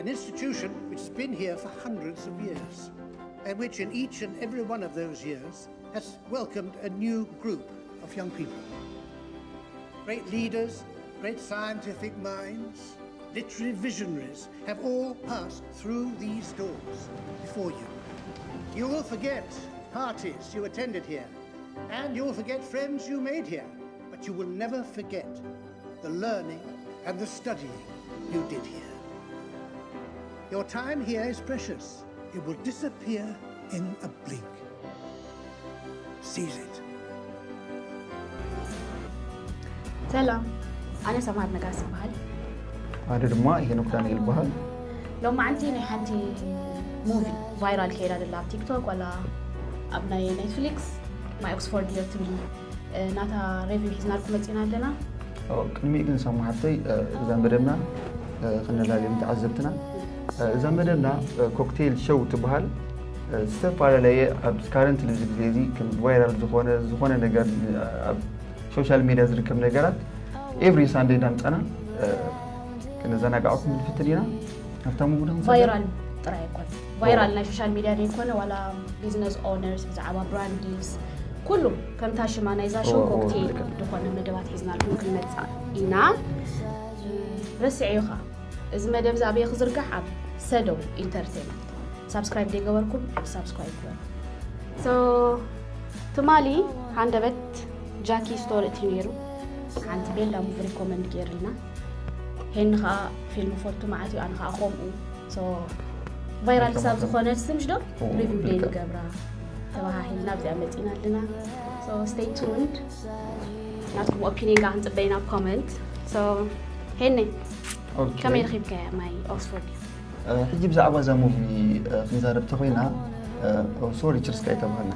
An institution which has been here for hundreds of years, and which in each and every one of those years has welcomed a new group of young people. Great leaders, great scientific minds, literary visionaries have all passed through these doors before you. You will forget parties you attended here, and you will forget friends you made here, but you will never forget the learning and the studying you did here. Your time here is precious. It will disappear in a blink. Seize it. ሰላም፣ ኣነ ሰማር ነጋስ ይበሃል። ኣነ ድማ ሄኖክ ዳንኤል ይበሃል። ሎማዓንቲ ናይ ሓንቲ ሙቪ ቫይራል ከይዳ ደላ ኣብ ቲክቶክ ዋላ ኣብ ናይ ኔትፍሊክስ ማይ ኦክስፎርድ የር ትብል ናታ ሬቪው ሒዝናልኩም መፂና ኣለና። ቅድሚኡ ግን ሳሙ ሓፍተይ እዛ መደብና ክነላልዮም ተዓዘብትና። እዛ መደብና ኮክቴል ሾው ትበሃል። ዝተፈላለየ ኣብ ካረንት ልብዚ ግዜ እዚ ከም ቫይራል ዝኾነ ዝኾነ ነገር ኣብ ሶሻል ሚድያ ዝርከብ ነገራት ኤቭሪ ሳንደይ እንዳምፀና ክነዘናጋዕኩም ንፍትን ኢና። ሃብታሙ ጉዳም ቫይራል ጥራይ ኣይኮነ ቫይራል ናይ ሶሻል ሚድያ ዘይኮነ ዋላ ቢዝነስ ኦነርስ ብዛዕባ ብራንድ ዲልስ ኩሉ ከምታ ሽማ ናይዛ ሾው ኮክቴል ዝኾነ መደባት ሒዝናልኩም ክንመፅእ ኢና። ረስዐዩ ኸዓ እዚ መደብ እዚ ኣበየ ክዝርጋሕ ኣብ ሰደው ኢንተርቴንመንት ሳብስክራይብ ዘይገበርኩም ሳብስክራይብ ግበሩ። ትማሊ ሃንደበት ጃኪ ስቶሪ እቲ ነይሩ ሓንቲ ቤላ ሙቪ ሪኮመንድ ገይርልና ሄኒ ከዓ ፊልም ፎርቱ መዓት እዩ ኣነ ከዓ ከምኡ ቫይራል ክሳብ ዝኾነት ስምሽ ዶ ሪቪው ደይ ንገብራ ተባሃሂልና ኣብዚኣ መፂና ኣለና። ስቴይ ቱንድ ናትኩም ኦፒኒን ከዓ ክንፅበይ ናብ ኮመንት። ሄኒ ከመይ ረኪብካያ ማይ ኦክስፎርድ? ሕጂ ብዛዕባ እዛ ሙቪ ክንዛረብ ተኮይና ሶሪ ችርስካ ኣይተባሃልና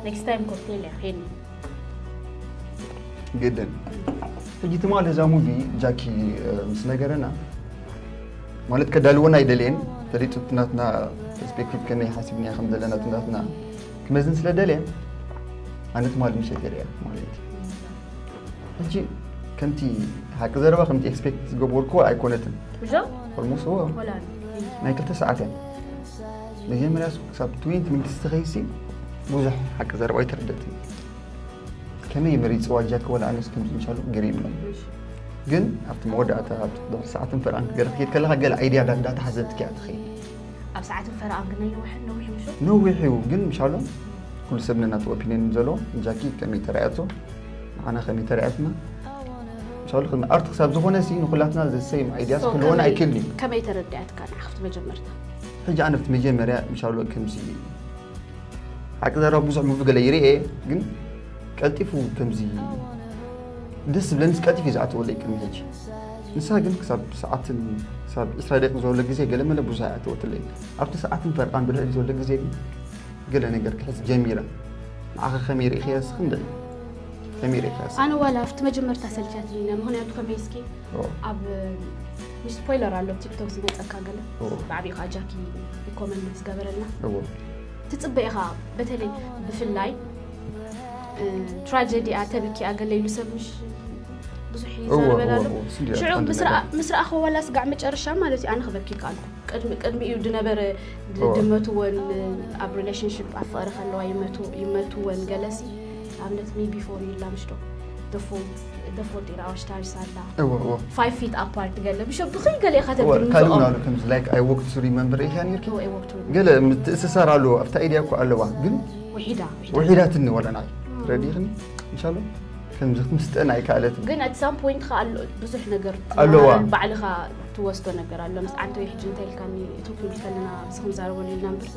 ኔክስት ታይም ኮክቴል እያ ሄኒ ግድን ሕጂ ትማሊ እዛ ሙቪ ጃኪ ምስ ነገረና ማለት ከዳልወና ኣይደልየን ፈሊጡ ናትና ፐርስፔክቲቭ ከመይ ሓሲብና ከም ዘለና ናትና ክመዝን ስለ ደልየ ኣነ ትማሊ ምሸት የርእያ ማለት እዩ ሕጂ ከምቲ ሓቂ ዘረባ ከምቲ ኤክስፔክት ዝገበርኩ ኣይኮነትን እዞ ኦልሞስት ዎ ሆላንድ ናይ ክልተ ሰዓት እያ መጀመርያ ክሳብ ትዌንቲ ሚኒትስ ተኸይሲ ብዙሕ ሓቂ ዘረባ ኣይተረደትን ከመይ መሪፅዋ ጃክ ወላ ኣነስ ከምዚ ምሻሉ ገሪምኒ ግን ኣብቲ መወዳእታ ኣብቲ ድሕሪ ሰዓትን ፈርቓን ክገለ ክትከይድ ከለካ ገለ ኣይድያ እንዳተሓዘትክ እያ ትኸይድ ኣብ ሰዓትን ፈርቓን ግን ኣይነውሕን ነዊሕ ምሹ ነዊሕ እዩ ግን ምሻሎም ኩሉ ሰብ ነናቱ ኦፒኒየን ዘሎ ጃኪ ከመይ ተረኣያቶ ንዓና ከመይ ተረኣያትና ምሻሉ ከም ኣርት ክሳብ ዝኾነ ሲ ንኩላትና ዘሰይም ኣይድያስ ክህልወና ኣይክእልን እዩ ከመይ ተረዳያትካ ንዓኽቲ መጀመርታ ሕጂ ኣነ ኣብቲ መጀመርያ ምሻሉ ከምዚ ሓቂ ዘረባ ብዙሕ ሙቪ ገለ ይርኤ ግን ቀልጢፉ ከምዚ ደስ ዝብለንስ ቀልጢፉ እዩ ዝኣተወለይ ቅድሚ ሕጂ ንሳ ግን ክሳብ ሰዓትን ክሳብ ዕስራ ደቂቕ ዘሎ ግዜ ገለ መለ ብዙሕ ኣይኣተወትለይ ኣብቲ ሰዓትን ፈርቓን ብልዕሊ ዘሎ ግዜ ግን ገለ ነገር ክሕዝ ጀሚረ ንዓኸ ከመይ ርኢኽያ ስኽንደ ከመይ ርኢኽያ ኣነ ዋላ ኣብቲ መጀመርታ ሰልቻትኒ ምክንያቱ ከመይ እስኪ ኣብ ምስ ስፖይለር ኣሎ ቲክቶክ ዝመፀካ ገለ ብዓብኡ ከዓ ጃኪ ሪኮመንድ ዝገበረልና ትፅበ ኢኻ በተለይ ብፍላይ ትራጀዲ እያ ተብኪ ኣገለ ኢሉ ሰብ ምሽ ብዙሕ ይዛረበላ ኣሎ ሽዑ ምስ ረኣኸ ዋላ ስጋዕ መጨረሻ ማለት እዩ ኣነ ክበኪ ከኣልኩ ቅድሚ ቅድሚ እዩ ድነበረ ድመትወን ኣብ ሪሌሽንሽፕ ኣብ ፍቕሪ ከለዋ ይመትወን ገለሲ ኣብነት ሚ ቢፎር ይላ ምሽዶ ደፎልት ኢራዋ ሽታሪስ ኣላ እዎ እዎ ፋይቭ ፊት ኣፓርት ገለ ብሸ ብኸይ ገለ ኢኻ ካልእ ተድምፅኦም ናሉ ከምዚ ላይክ ኣይ ወክት ቱ ሪመምበር ኢኻ ነርኪ እዎ እይ ወክቱ ገለ ምትእስሳር ኣለዎ ኣብታ ኢድያ እኮ ኣለዋ ግን ውሒዳ ውሒዳትኒ ወላ ንዓይ ረዲኽኒ ምሻሎ ከምዚ ክትምስጠን ኣይከኣለትን ግን ኣት ሳም ፖይንት ከ ኣሎ ብዙሕ ነገር ኣለዋ። ባዕልኻ ትወስዶ ነገር ኣሎ ምስ ዓንተ ወይ ሕጂ እንታይ ኢልካኒ እቶም ክብል ከለና ኣብዚ ክንዛረበሉ ኢልና እምበር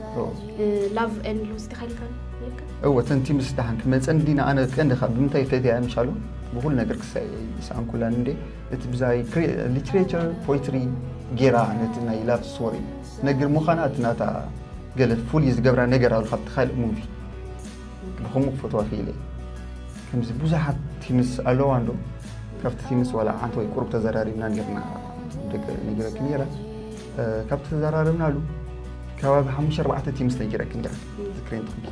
ላቭ ኤንድ ሉዝ ዲኻ ኢልካኒ ኢልካ እወ ተን ቲምስ ደሓን ክመፀን ዲና ኣነ ቀንዲ ካብ ብምንታይ ፈትያ ምሻሉ ብኩሉ ነገር ክሳይ ይስኣንኩላን እንዴ እቲ ብዛይ ሊትሬቸር ፖይትሪ ጌራ ነቲ ናይ ላቭ ስቶሪ ትነግር ምዃና እቲ ናታ ገለ ፍሉይ ዝገብራ ነገር ኣሎ ካብቲ ካልእ ሙቪ ብኸምኡ ክፈትዋ ክኢለ እየ። ከምዚ ብዙሓት ቲምስ ኣለዋ እንዶ ካብቲ ቲምስ ዋላ ሓንቲ ወይ ቁሩብ ተዘራሪብና ኔርና ደቂ ነጊረኪ ነይረ እ፣ ካብቲ ተዘራረብናሉ ከባቢ ሓሙሽተ ኣርባዕተ ቲምስ ነጊረኪ እንዲያ ዝክሬን ጥቕሚ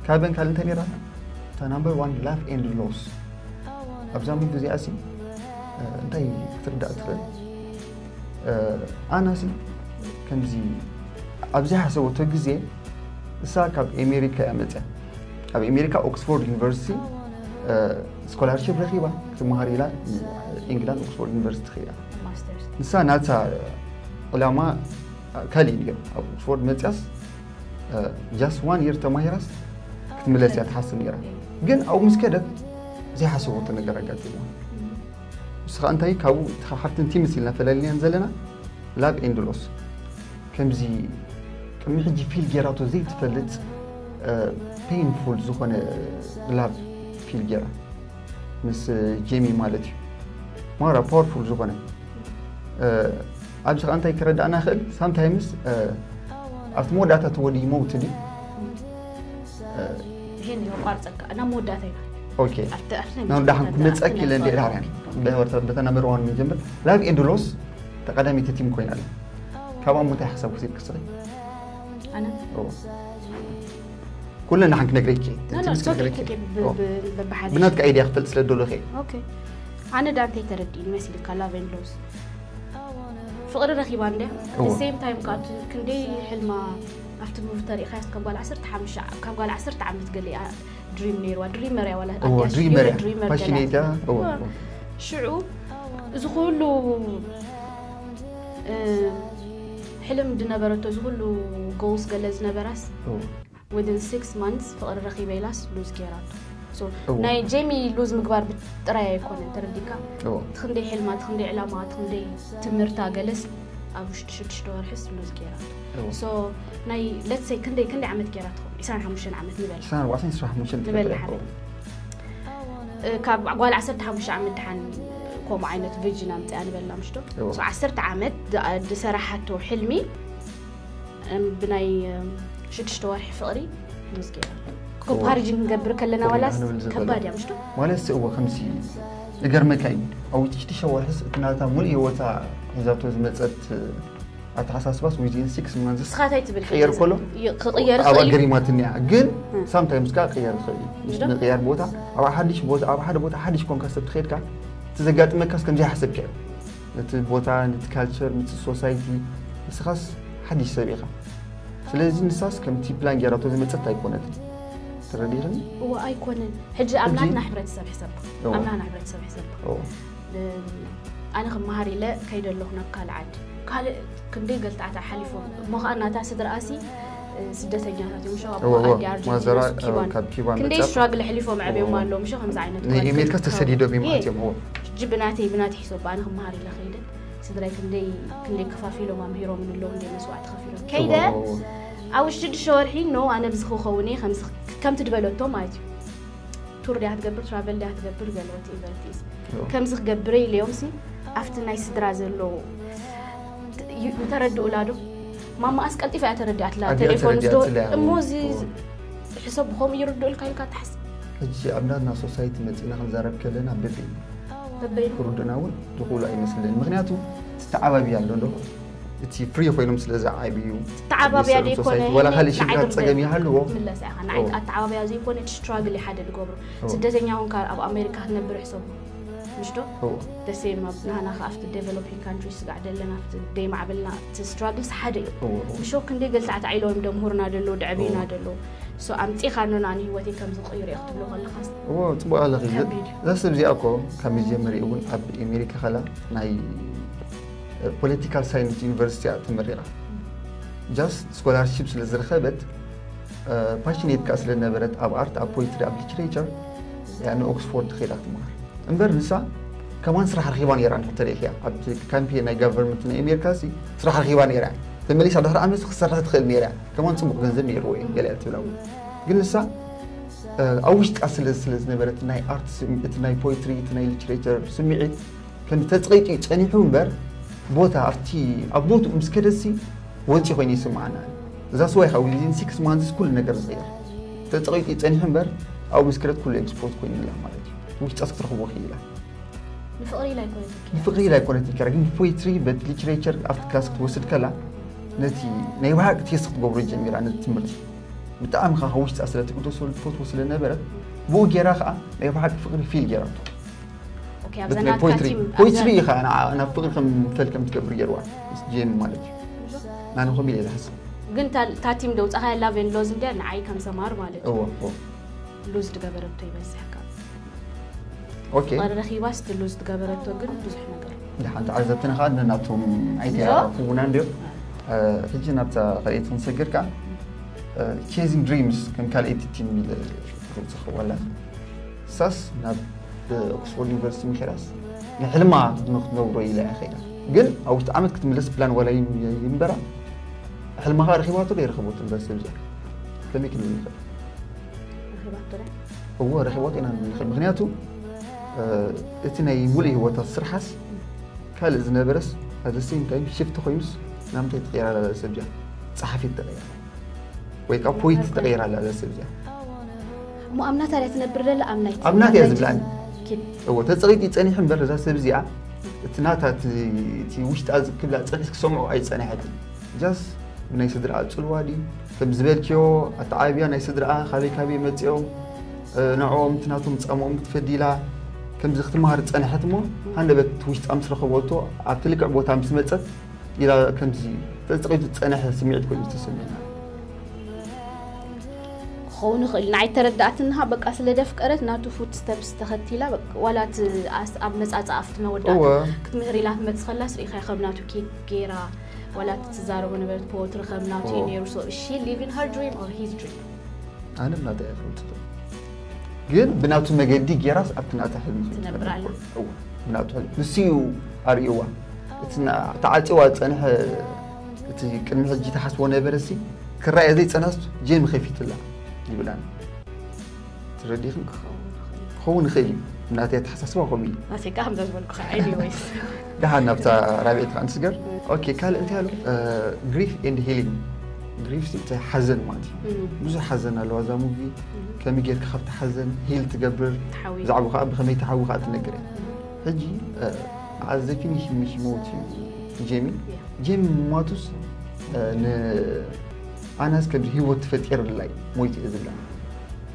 ካብን ካልእ እንታይ ነይራ እታ ናምበር ዋን ላፍ ኤንድ ሎስ ኣብዛ ሙቪ እዚኣ ሲ እ፣ እንታይ ክትርዳእ ትኽእል ኣናሲ ከምዚ ኣብ ዘይሓሰበቶ ግዜ እሳ ካብ ኣሜሪካ እያ መፅያ። ኣብ ኣሜሪካ ኦክስፎርድ ዩኒቨርሲቲ ስኮላርሽፕ ረኺባ ክትመሃር ኢላ ኢንግላንድ ኦክስፎርድ ዩኒቨርሲቲ ኸይዳ። ንሳ ናታ ዕላማ ካልእ እዩ ነይሩ። ኣብ ኦክስፎርድ መፅያስ just one year ተማሂራስ ክትምለስ እያ ትሓስብ ነይራ። ግን ኣብኡ ምስ ከደት ዘይሓሰበቶ ነገር ኣጋጢምዋ። ንስኻ እንታይ ካብኡ ሓፍትን ቲምስ ኢልና ፈላልናን ዘለና ላቭ ኤንድ ሎስ ከምዚ ቅድሚ ሕጂ ፊል ጌራቶ ዘይትፈልጥ ፔንፉል ዝኾነ ላቭ ፊል ጌራ ምስ ጄሚ ማለት እዩ። ማራ ፓወርፉል ዝኾነ ኣብዚ ከ እንታይ ክረዳእና ይኽእል? ሳምታይምስ ኣብቲ መወዳእታ እቲ ወዲ ይመውት ድዩ? ይሄን የቋርጸካ እና መወዳእታ ኢና ኦኬ ናብ ዳሕን ክመፀኪ ኢለ እንደ ኢልሃርያን በተና መርዋን ምንጀምር ላቭ ኤንድ ሎስ ተቀዳሚቲ ቲም ኮይና ኣለ። ካብኣ እንታይ ሓሳብ ክሲብ ክስሪ ኣነ ኩለን ንሓን ክነግረኪ ትምስ ክነግረኪ ብናትካ ኣይድያ ክፈልጥ ስለ ደሎ ከ ኦኬ ኣነ ዳንተይ ተረዲእኒ መሲልካ ላቭ ኤንድ ሎስ ፍቕሪ ረኺባ እንደ ሴም ታይም ከዓ ክንደይ ሕልማ ኣብቲ ሙቪ ተሪእኻያስ ካብ ጓል ዓሰርተ ሓሙሽተ ካብ ጓል ዓሰርተ ዓመት ገሊኣ ድሪም ነይርዋ ድሪመር እያ ዋላ ድሪመር ፓሽኔት እያ ሽዑ እዚ ኩሉ ሕልም ዝነበረቶ እዚ ኩሉ ጎውስ ገለ ዝነበራስ within six months ፍቕሪ ረኺበ ኢላስ ሉዝ ገይራቶ ናይ ጄሚ ሉዝ ምግባር ጥራይ ኣይኮነን ተረዲካ ትክንደይ ሕልማ ትክንደይ ዕላማ ትክንደይ ትምህርታ ገለስ ኣብ ውሽጢ ሽዱሽተ ወርሕስ ሉዝ ገይራቶ ናይ let's say ክንደይ ክንደይ ዓመት ገይራ ትኸውን ዕስራን ሓሙሽተን ዓመት ንበል ንበል ሓደ ካብ ጓል ዓሰርተ ሓሙሽተ ዓመት ድሓን ከምኡ ዓይነት ቪጅን ኣምፅያ ንበልና ምሽቶ ዓሰርተ ዓመት ዝሰራሓቶ ሕልሚ ብናይ ሽዱሽተ ወርሒ ፍቕሪ ሉዝ ገይራ ኮምፓሪጅን ክንገብር ከለና ዋላስ ከባድ እያ ምሽቶ ማለት እዎ ከምዚ ዝገርመካ እዩ ኣብ ውሽጢ ሽዱሽተ ወርሕስ እቲ ናታ ሙሉእ ህይወታ ሒዛቶ ዝመፀት ኣተሓሳስባስ within six months ስኻታይ ትብል ክቅየር ከሎ ክቅየር ኣብ ኣገሪማትኒ እያ ግን ሳምታይምስ ከዓ ክቅየር ይኽእል እዩ ምስ ምቅያር ቦታ ኣብ ሓድሽ ቦታ ኣብ ሓደ ቦታ ሓድሽ ኮንካ ሰብ ትኸድካ እቲ ዘጋጥመካስ ከምዘይሓሰብካ እዩ ነቲ ቦታ ነቲ ካልቸር ነቲ ሶሳይቲ ንስኻስ ሓድሽ ሰብ ኢኻ ስለዚ ንሳስ ከምቲ ፕላን ጌራቶ ዝመፀት ኣይኮነትን ተረዲኽኒ እዋ ኣይኮነን ሕጂ ኣብ ናትና ሕብረተሰብ ሕሰብ ኣብ ናትና ሕብረተሰብ ሕሰብ ኣነ ክመሃር ኢለ ከይደ ኣለኹ ናብ ካልእ ዓዲ ካልእ ክንደይ ገልታዓት ሓሊፎም እሞ ከዓ ናታ ስድራኣሲ ስደተኛታት እዮም ሸው ኣቦ ኣዲ ኣርጀንቲና ኪባን ክንደይ ስትራግል ኣሕሊፎም ኣዕብዮም ኣለዉ ምሸ ከምዚ ዓይነት ኣሜሪካ ዝተሰዲዶም እዮም ኣትዮም ሕጂ ብናተይ ብናተይ ሕሰብ ኣነ ክመሃር ኢለ ከይደ ስድራይ ክንደይ ክንደይ ከፋፊሎም ኣምሂሮምን ኣለዉ እንደ መስዋዕቲ ከፊሎም ከይደ ኣብ ውሽጢ ሽዱሽተ ወርሒ ኖ ኣነ ብዚ ክኸውን እየ ከምዚ ከምቲ ዝበለቶ ማለት እዩ ቱር ድያ ትገብር ትራቨል ድያ ትገብር ገለ ወትኤቨር ኢት ኢዝ ከምዚ ክገብር ኢለዮም ሲ ኣብቲ ናይ ስድራ ዘሎ ተረድኡላ ዶ ማማኣስ ቀልጢፋ እያ ተረዲኣትላ ቴሌፎን ዝዶ እሞ እዚ ሕሰብ ብኸምኡ ይርድኡልካ ኢልካ ትሓስብ ሕጂ ኣብ ናትና ሶሳይቲ መፂና ክንዛረብ ከለና በበይ በበይ ክርድኡና እውን ዝኽእሉ ኣይመስልን ምክንያቱ ትተዓባብያ ኣሎ ዶ እቲ ፍሪ ኮይኖም ስለ ዝዓብዩ ተዓባብያ ዘይኮነ ወላ ካልእ ሽግራት ፀገም ይሃልዎ ምለሳ ኢኻ ንዓይ ኣተዓባብያ ዘይኮነ እቲ ስትራግል እዩ ሓደ ዝገብሮ ስደተኛ ኮንካ ኣብ ኣሜሪካ ክትነብር ሕሰቡ ምሽዶ ደሴም ኣብ ናህና ከ ኣብቲ ዴቨሎፒንግ ካንትሪ ስጋዕ ደለና ኣብቲ ደይማዕበልና እቲ ስትራግልስ ሓደ እዩ ምሾ ክንደይ ገልታዕታ ኢሎም ደምህርና ደሎ ደዕብዩና ደሎ ሶ ኣምፂኻኖ ንኣነ ህይወተይ ከም ዝቕይሮ እየ ክትብሎ ከለኻስ እዎ ፅቡቅ ኣለኺ ዘስብ እዚኣ እኮ ካብ መጀመሪኡ እውን ኣብ ኣሜሪካ ከላ ናይ ፖለቲካል ሳይንስ ዩኒቨርሲቲ እያ ተመሪቃ just ስኮላርሺፕ ስለ ዝረኸበት ፓሽኔት ከዓ ስለነበረት ኣብ ኣርት ኣብ ፖይትሪ ኣብ ሊትሬቸር ያ ንኦክስፎርድ ትኸይዳ ክትመሃር እምበር ንሳ ከማን ስራሕ ረኺባ ነይራ እንድሕር ተሪእኽያ ኣብቲ ካምፔን ናይ ጋቨርንመንት ናይ ኣሜሪካ ሲ ስራሕ ረኺባ ነይራ ተመሊሳ ድሕሪ ዓመት ክትሰርሕ ትኽእል ነይራ ከማን ፅቡቅ ገንዘብ ነይርዎ እዩ ገለ ትብላ ግን ንሳ ኣብ ውሽጣ ስለ ስለ ዝነበረት ናይ ኣርት እቲ ናይ ፖይትሪ እቲ ናይ ሊትሬቸር ስምዒት ከም ተፀይጡ እዩ ፀኒሑ እምበር ቦታ ኣብቲ ኣብ ቦትኡ ምስ ከደሲ ወፂ ኮይኑ ይስምዓና እዛ ስዋይ ካብ within six months ኩሉ ነገር ዝቕየር ተፀቒጡ ይፀኒሑ እምበር ኣብኡ ምስ ከደት ኩሉ ኤክስፖርት ኮይኑላ ማለት እዩ ውሽጣስ ክትረኽቦ ክኢላ ንፍቕሪ ኢላ ኣይኮነት ንፍቕሪ ኢላ ኣይኮነት ይከራ ግን ፖይትሪ በቲ ሊትሬቸር ኣብቲ ክላስ ክትወስድ ከላ ነቲ ናይ ብሓቂ ቴስት ክትገብሮ ጀሚራ ነቲ ትምህርቲ ብጣዕሚ ከዓ ውሽጣ ስለ ትቅደሶ ትፈትዎ ስለ ነበረት ብኡ ገይራ ከዓ ናይ ብሓቂ ፍቕሪ ፊል ገይራቶ ኣብዛ ናትካ ፖይትሪ ቲም ፖይትሪ ኢኻ ናብ ፍቕሪ ከም ፈል ከም ትገብር ገይርዋ ምስ ጄም ማለት እዩ። ናነ ከምኡ ኢለ ዝሓስብ። ግን እታ ቲም ደውፃኻያ ላቭ ኤንድ ሎዝ እንድያ ንዓይ ከም ሰማር ማለት እዩ። እዎ እዎ ሉዝ ዝገበረቶ ይበዝሕካ። ኦኬ ፍቕሪ ረኺባስ እቲ ሉዝ ዝገበረቶ ግን ብዙሕ ነገር። ደሓን ተዓዘብትና ከዓ ነናቶም ኣይድያ ክውና እንድዮም። ሕጂ ናብታ ካልኣይቲ ክንሰግር ከዓ ቼዚንግ ድሪምስ ከም ካልኣይቲ ቲም ኢለ ዝኽወላ ሳስ ናብ ኦክስፎርድ ዩኒቨርሲቲ ምከዳስ ንሕልማ ክትነብሮ ኢለ እያ ኸይዳ። ግን ኣብ ውሽጢ ዓመት ክትምለስ ፕላን ዋላ ይንበራ ሕልማ ከዓ ረኪባቶ ዶ ይረከቦ ዩኒቨርሲቲ ብዛ ከመይ ክንብል ንኽእል? ረኺባቶ ዶ? እዎ ረኪቦት ኢና ንብል ንኽእል። ምክንያቱ እቲ ናይ ሙሉእ ህይወታ ስርሓስ ካልእ ዝነበረስ ኣዘ ሴም ታይም ሽፍቲ ኮይኑስ ናምታይ ተቀይራ ኣላ ሰብ እዚኣ ጸሓፊት ተቀይራ ወይ ከዓ ፖይት ተቀይራ ኣላ ሰብ እዚኣ እሞ ኣብ ናታ ድያ ትነብር ዘላ ኣብ ናይቲ ኣብ ናታ እያ ናይቲ ዝብላኒ። ኪድ እዎ ተጸቂጢ ጸኒሑ እምበር እዛ ሰብ እዚኣ እቲ ናታ እቲ እቲ ውሽጣ ዝክብላ ጸኒሕ ክሰምዖ ኣይጸንሐትን። ጃስ ብናይ ስድራኣ ጽልዋ ድዩ ከም ዝበልክዮ ኣተዓብያ ናይ ስድራኣ ካበይ ካበይ መጺኦም ንዕኦም እቲ ናቶም ጻምኦም ክትፈዲ ኢላ ከምዚ ክትመሃር ጸንሐት እሞ ሃንደበት ውሽጣ ምስ ረኸበቶ ኣብቲ ልክዕ ቦታ ምስ መጸት ኢላ ከምዚ ተጸቂጡ ዝጸንሐ ስምዒት ኮይኑ ዝተሰምዐና። ክኸውን ይኽእል ንዓይ ተረዳእትንሃ በቃ ስለ ደፍቀረት ናቱ ፉት ስተፕስ ተኸቲላ በቃ ዋላ እቲ ኣስ- ኣብ መጻጻ ኣብቲ መወዳእታ እወ ክትምህር ኢላ ትመጽእ ከላስ ርኢኻያ ከም ናቱ ኬክ ገይራ ዋላ እቲ ትዛረቦ ነበረት ፖትሪ ከም ናቱ እዩ እወ። ነይሩ so is she living her dream or his dream ኣነ ብናታ እየ ክብል ትኽእል ግን ብናቱ መገዲ ጌራስ ኣብቲ ናታ ሕልሚ ትነብር ኣላ። እወ ብናቱ ሕልሚ ንሱ እዩ ኣርእይዋ እቲ ና- ተዓፂዋ ዝፀንሐ እቲ ቅድሚ ሕጂ ተሓስቦ ነበረ ሲ ክረኣየ ዘይፀናስ ጄም ከፊትላ ይብላን ትረዲኽን ክኸውን ይኽእል እዩ ናተይ ኣተሓሳስባ ከምኡ እዩ ናተይ ከዓ ከምዛ ዝበልኩ ከዓ anyways ደሓን ናብታ ራብዒት ከዓ ንስገር ኦኬ ካልእ እንታይ ኣሎ ግሪፍ ኤንድ ሂሊንግ ግሪፍ ሲ እንታይ ሓዘን ማለት እዩ ብዙሕ ሓዘን ኣለዋ እዛ ሙቪ ከመይ ጌርካ ካብቲ ሓዘን ሂል ትገብር ተሓዊ ብዛዕባ ከዓ ብከመይ ተሓዊ ከዓ ትነግር እያ ሕጂ ኣዘፊኒ ሽምሽ መውት እዩ ጄሚ ጄሚ ምሟቱስ ንኣናስ ከም ህይወት ተፈጢርላ እዩ ሞይቱ እየ ዝብላ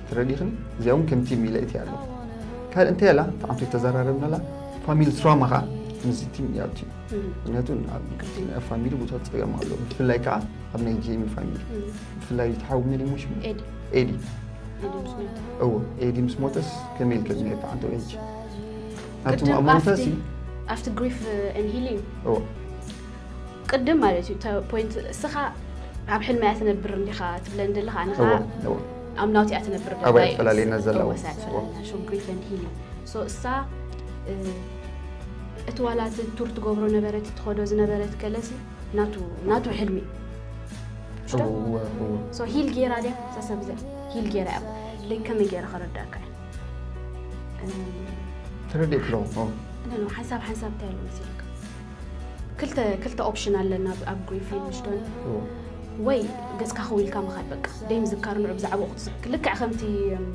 ትረዲኽን እዚኣ እውን ከም ቲም ኢለ እቲ ኣሎ ካልእ እንታይ ኣላ ተዓንቶ ተዘራረብናላ ፋሚሊ ትራማ ከዓ ምስዚ ቲም እያ ትዩ ምክንያቱ ኣብ ፋሚሊ ብዙሕ ፀገም ኣሎ ብፍላይ ከዓ ኣብ ናይ ጄሚ ፋሚሊ ብፍላይ ተሓዊ መን እዩ ሽሙ ኤዲ ኤዲ ኤዲ ምስ ሞተ እዎ ኤዲ ምስ ሞተስ ከመይ ኢልከ ዝኒአ ተዓንቶ ኤጅ ናቱ ቅድም ኣማውታ ኣብቲ ሲ ኣብቲ ግሪፍ ኤንድ ሂሊንግ እዎ ቅድም ማለት እዩ ተ- ፖይንት እስኻ ኣብ ሕልሚ እያ ትነብር እንዲኻ ትብለኒ ዘለኻ ኣነ እዎ ኸዓ እዎ ኣብ ናውቲ እያ ትነብር ኣባይ ተፈላለየና ዘላ ወሳ ትፈላለና ሹ ግሪፍ ኤንድ ሂሊንግ so እሳ እ፣ እቲ ዋላ እቲ ቱር ትገብሮ ነበረት ትኸዶ ዝነበረት ገለሲ ናቱ ናቱ ሕልሚ ሽዶ እዎ እዎ so ሂል ጌራ ድያ እዛ ሰብ እዚኣ ሂል ጌራ እያ ለይ ከመይ ጌረ ከረዳእካ እየ እም፣ ተረዲእክ ኣለኹ እዎ ኖ፣ ኖ፣ ሓንሳብ ሓንሳብ እንታይ ኣሎ መሲልካ ክልተ ክልተ ኦፕሽን ኣለና ኣብ- ኣብ ግሪፍ ፊልም ሽዶን እዎ ወይ ገጽካ ክው ኢልካ ምኻድ በቃ ደይ ምዝካር ንዑ ብዛዕባኡ ክትዝክ- ልክዕ ከምቲ እም፣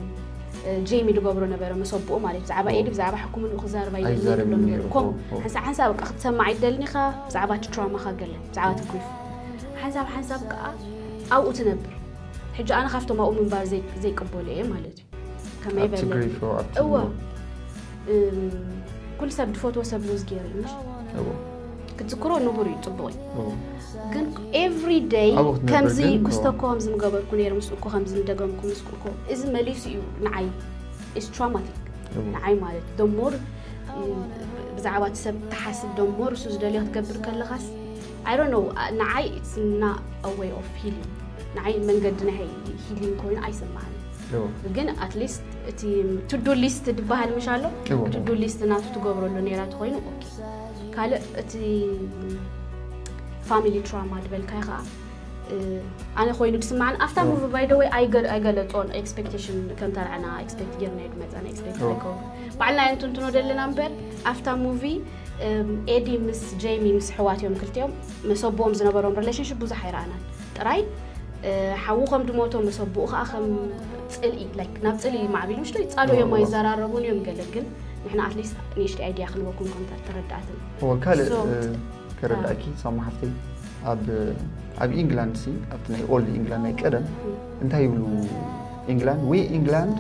እ፣ ጄሚ ዝገብሮ ነበረ መሰብኡ ማለት ብዛዕባ እዎ። ኤዲ ብዛዕባ ሕክምንኡ ክዛረብ ኣይደልን ኣይዛረብን ይብሎ ነይሩ ነበረ ከምኡ እዎ ሓንሳብ ሓንሳብ በቃ ክትሰማዕ ኣይደልን ኢኻ ብዛዕባ እቲ ትራማኻ ገለ ብዛዕባ እቲ ግሪፍ ሓንሳብ ሓንሳብ ከዓ ኣብኡ ትነብር ሕጂ ኣነ ካብቶም ኣብኡ ምንባር ዘይ- ዘይቅበሎ እየ ማለት እዩ ከመይ ኣብቲ በለ ግሪፍ እዎ ኣብቲ እዎ እም፣ ኩሉ ሰብ ዝፈትዎ ሰብ ሉዝ ገይሩ እዩ ምሽ እዎ ክትዝክሮ ንቡር እዩ ፅቡቅ እዩ እዎ ግን ኤቭሪ ደይ ኣብኡ ክትነብር ከምዚ ግን፣ ጉስተ እዎ። እኮ ከምዚ ምገበርኩ ነይሩ ምስ እኮ ከምዚ ምደገምኩ ምስ እኮ እዚ መሊሱ እዩ ንዓይ is traumatic እዎ ንዓይ ማለት the more ብዛዕባ እቲ ሰብ ትሓስብ the more እሱ ዝደልዮ ክትገብር ከለኻስ I don't know ንዓይ it's not a way of healing ንዓይ መንገዲ ናይ healing ኮይኑ ኣይስማዓኒ እዎ ግን at least እቲ to do list ዝበሃል ምሽ ኣሎ እዎ to do list ናቱ ትገብረሉ ነይራ ተኮይኑ okay ካልእ እቲ family trauma ዝበልካዮ ከዓ እ፣ ኣነ ኮይኑ ዝስማዓኒ ኣብታ እዎ። movie by the way ኣይገለፆን expectation ከምታ ንዓና expect ጌርናዮ ዝመፃና expect እዎ። ኣይከውን ባዕልና እንትንትኖ ዘለና እምበር ኣብታ movie እም፣ ኤዲ ምስ ጄሚ ምስ ኣሕዋት እዮም ክልቲኦም መሰቦም ዝነበሮም relationship ብዙሕ ኣይረኣናን ጥራይ እ፣ ሓዉ ከም ዝሞቶ መሰቦኡ ከዓ ከም ፅልኢ like ናብ ፅልኢ ማዕቢሉ ምሽቶ ይፃሉ እዮም እዎ። ኣይዘራረቡን እዮም ገለ ግን ንሕና at least ንእሽተይ idea ክንበኩም ከም ተረዳእትን እዎ ካልእ So- እ፣ ከረዳእኪ ሳማ ሓፍተይ ኣብ ኣብ ኢንግላንድ ሲ ኣብቲ ናይ ኦልድ ኢንግላንድ ናይ ቀደም እንታይ ይብሉ ኢንግላንድ we England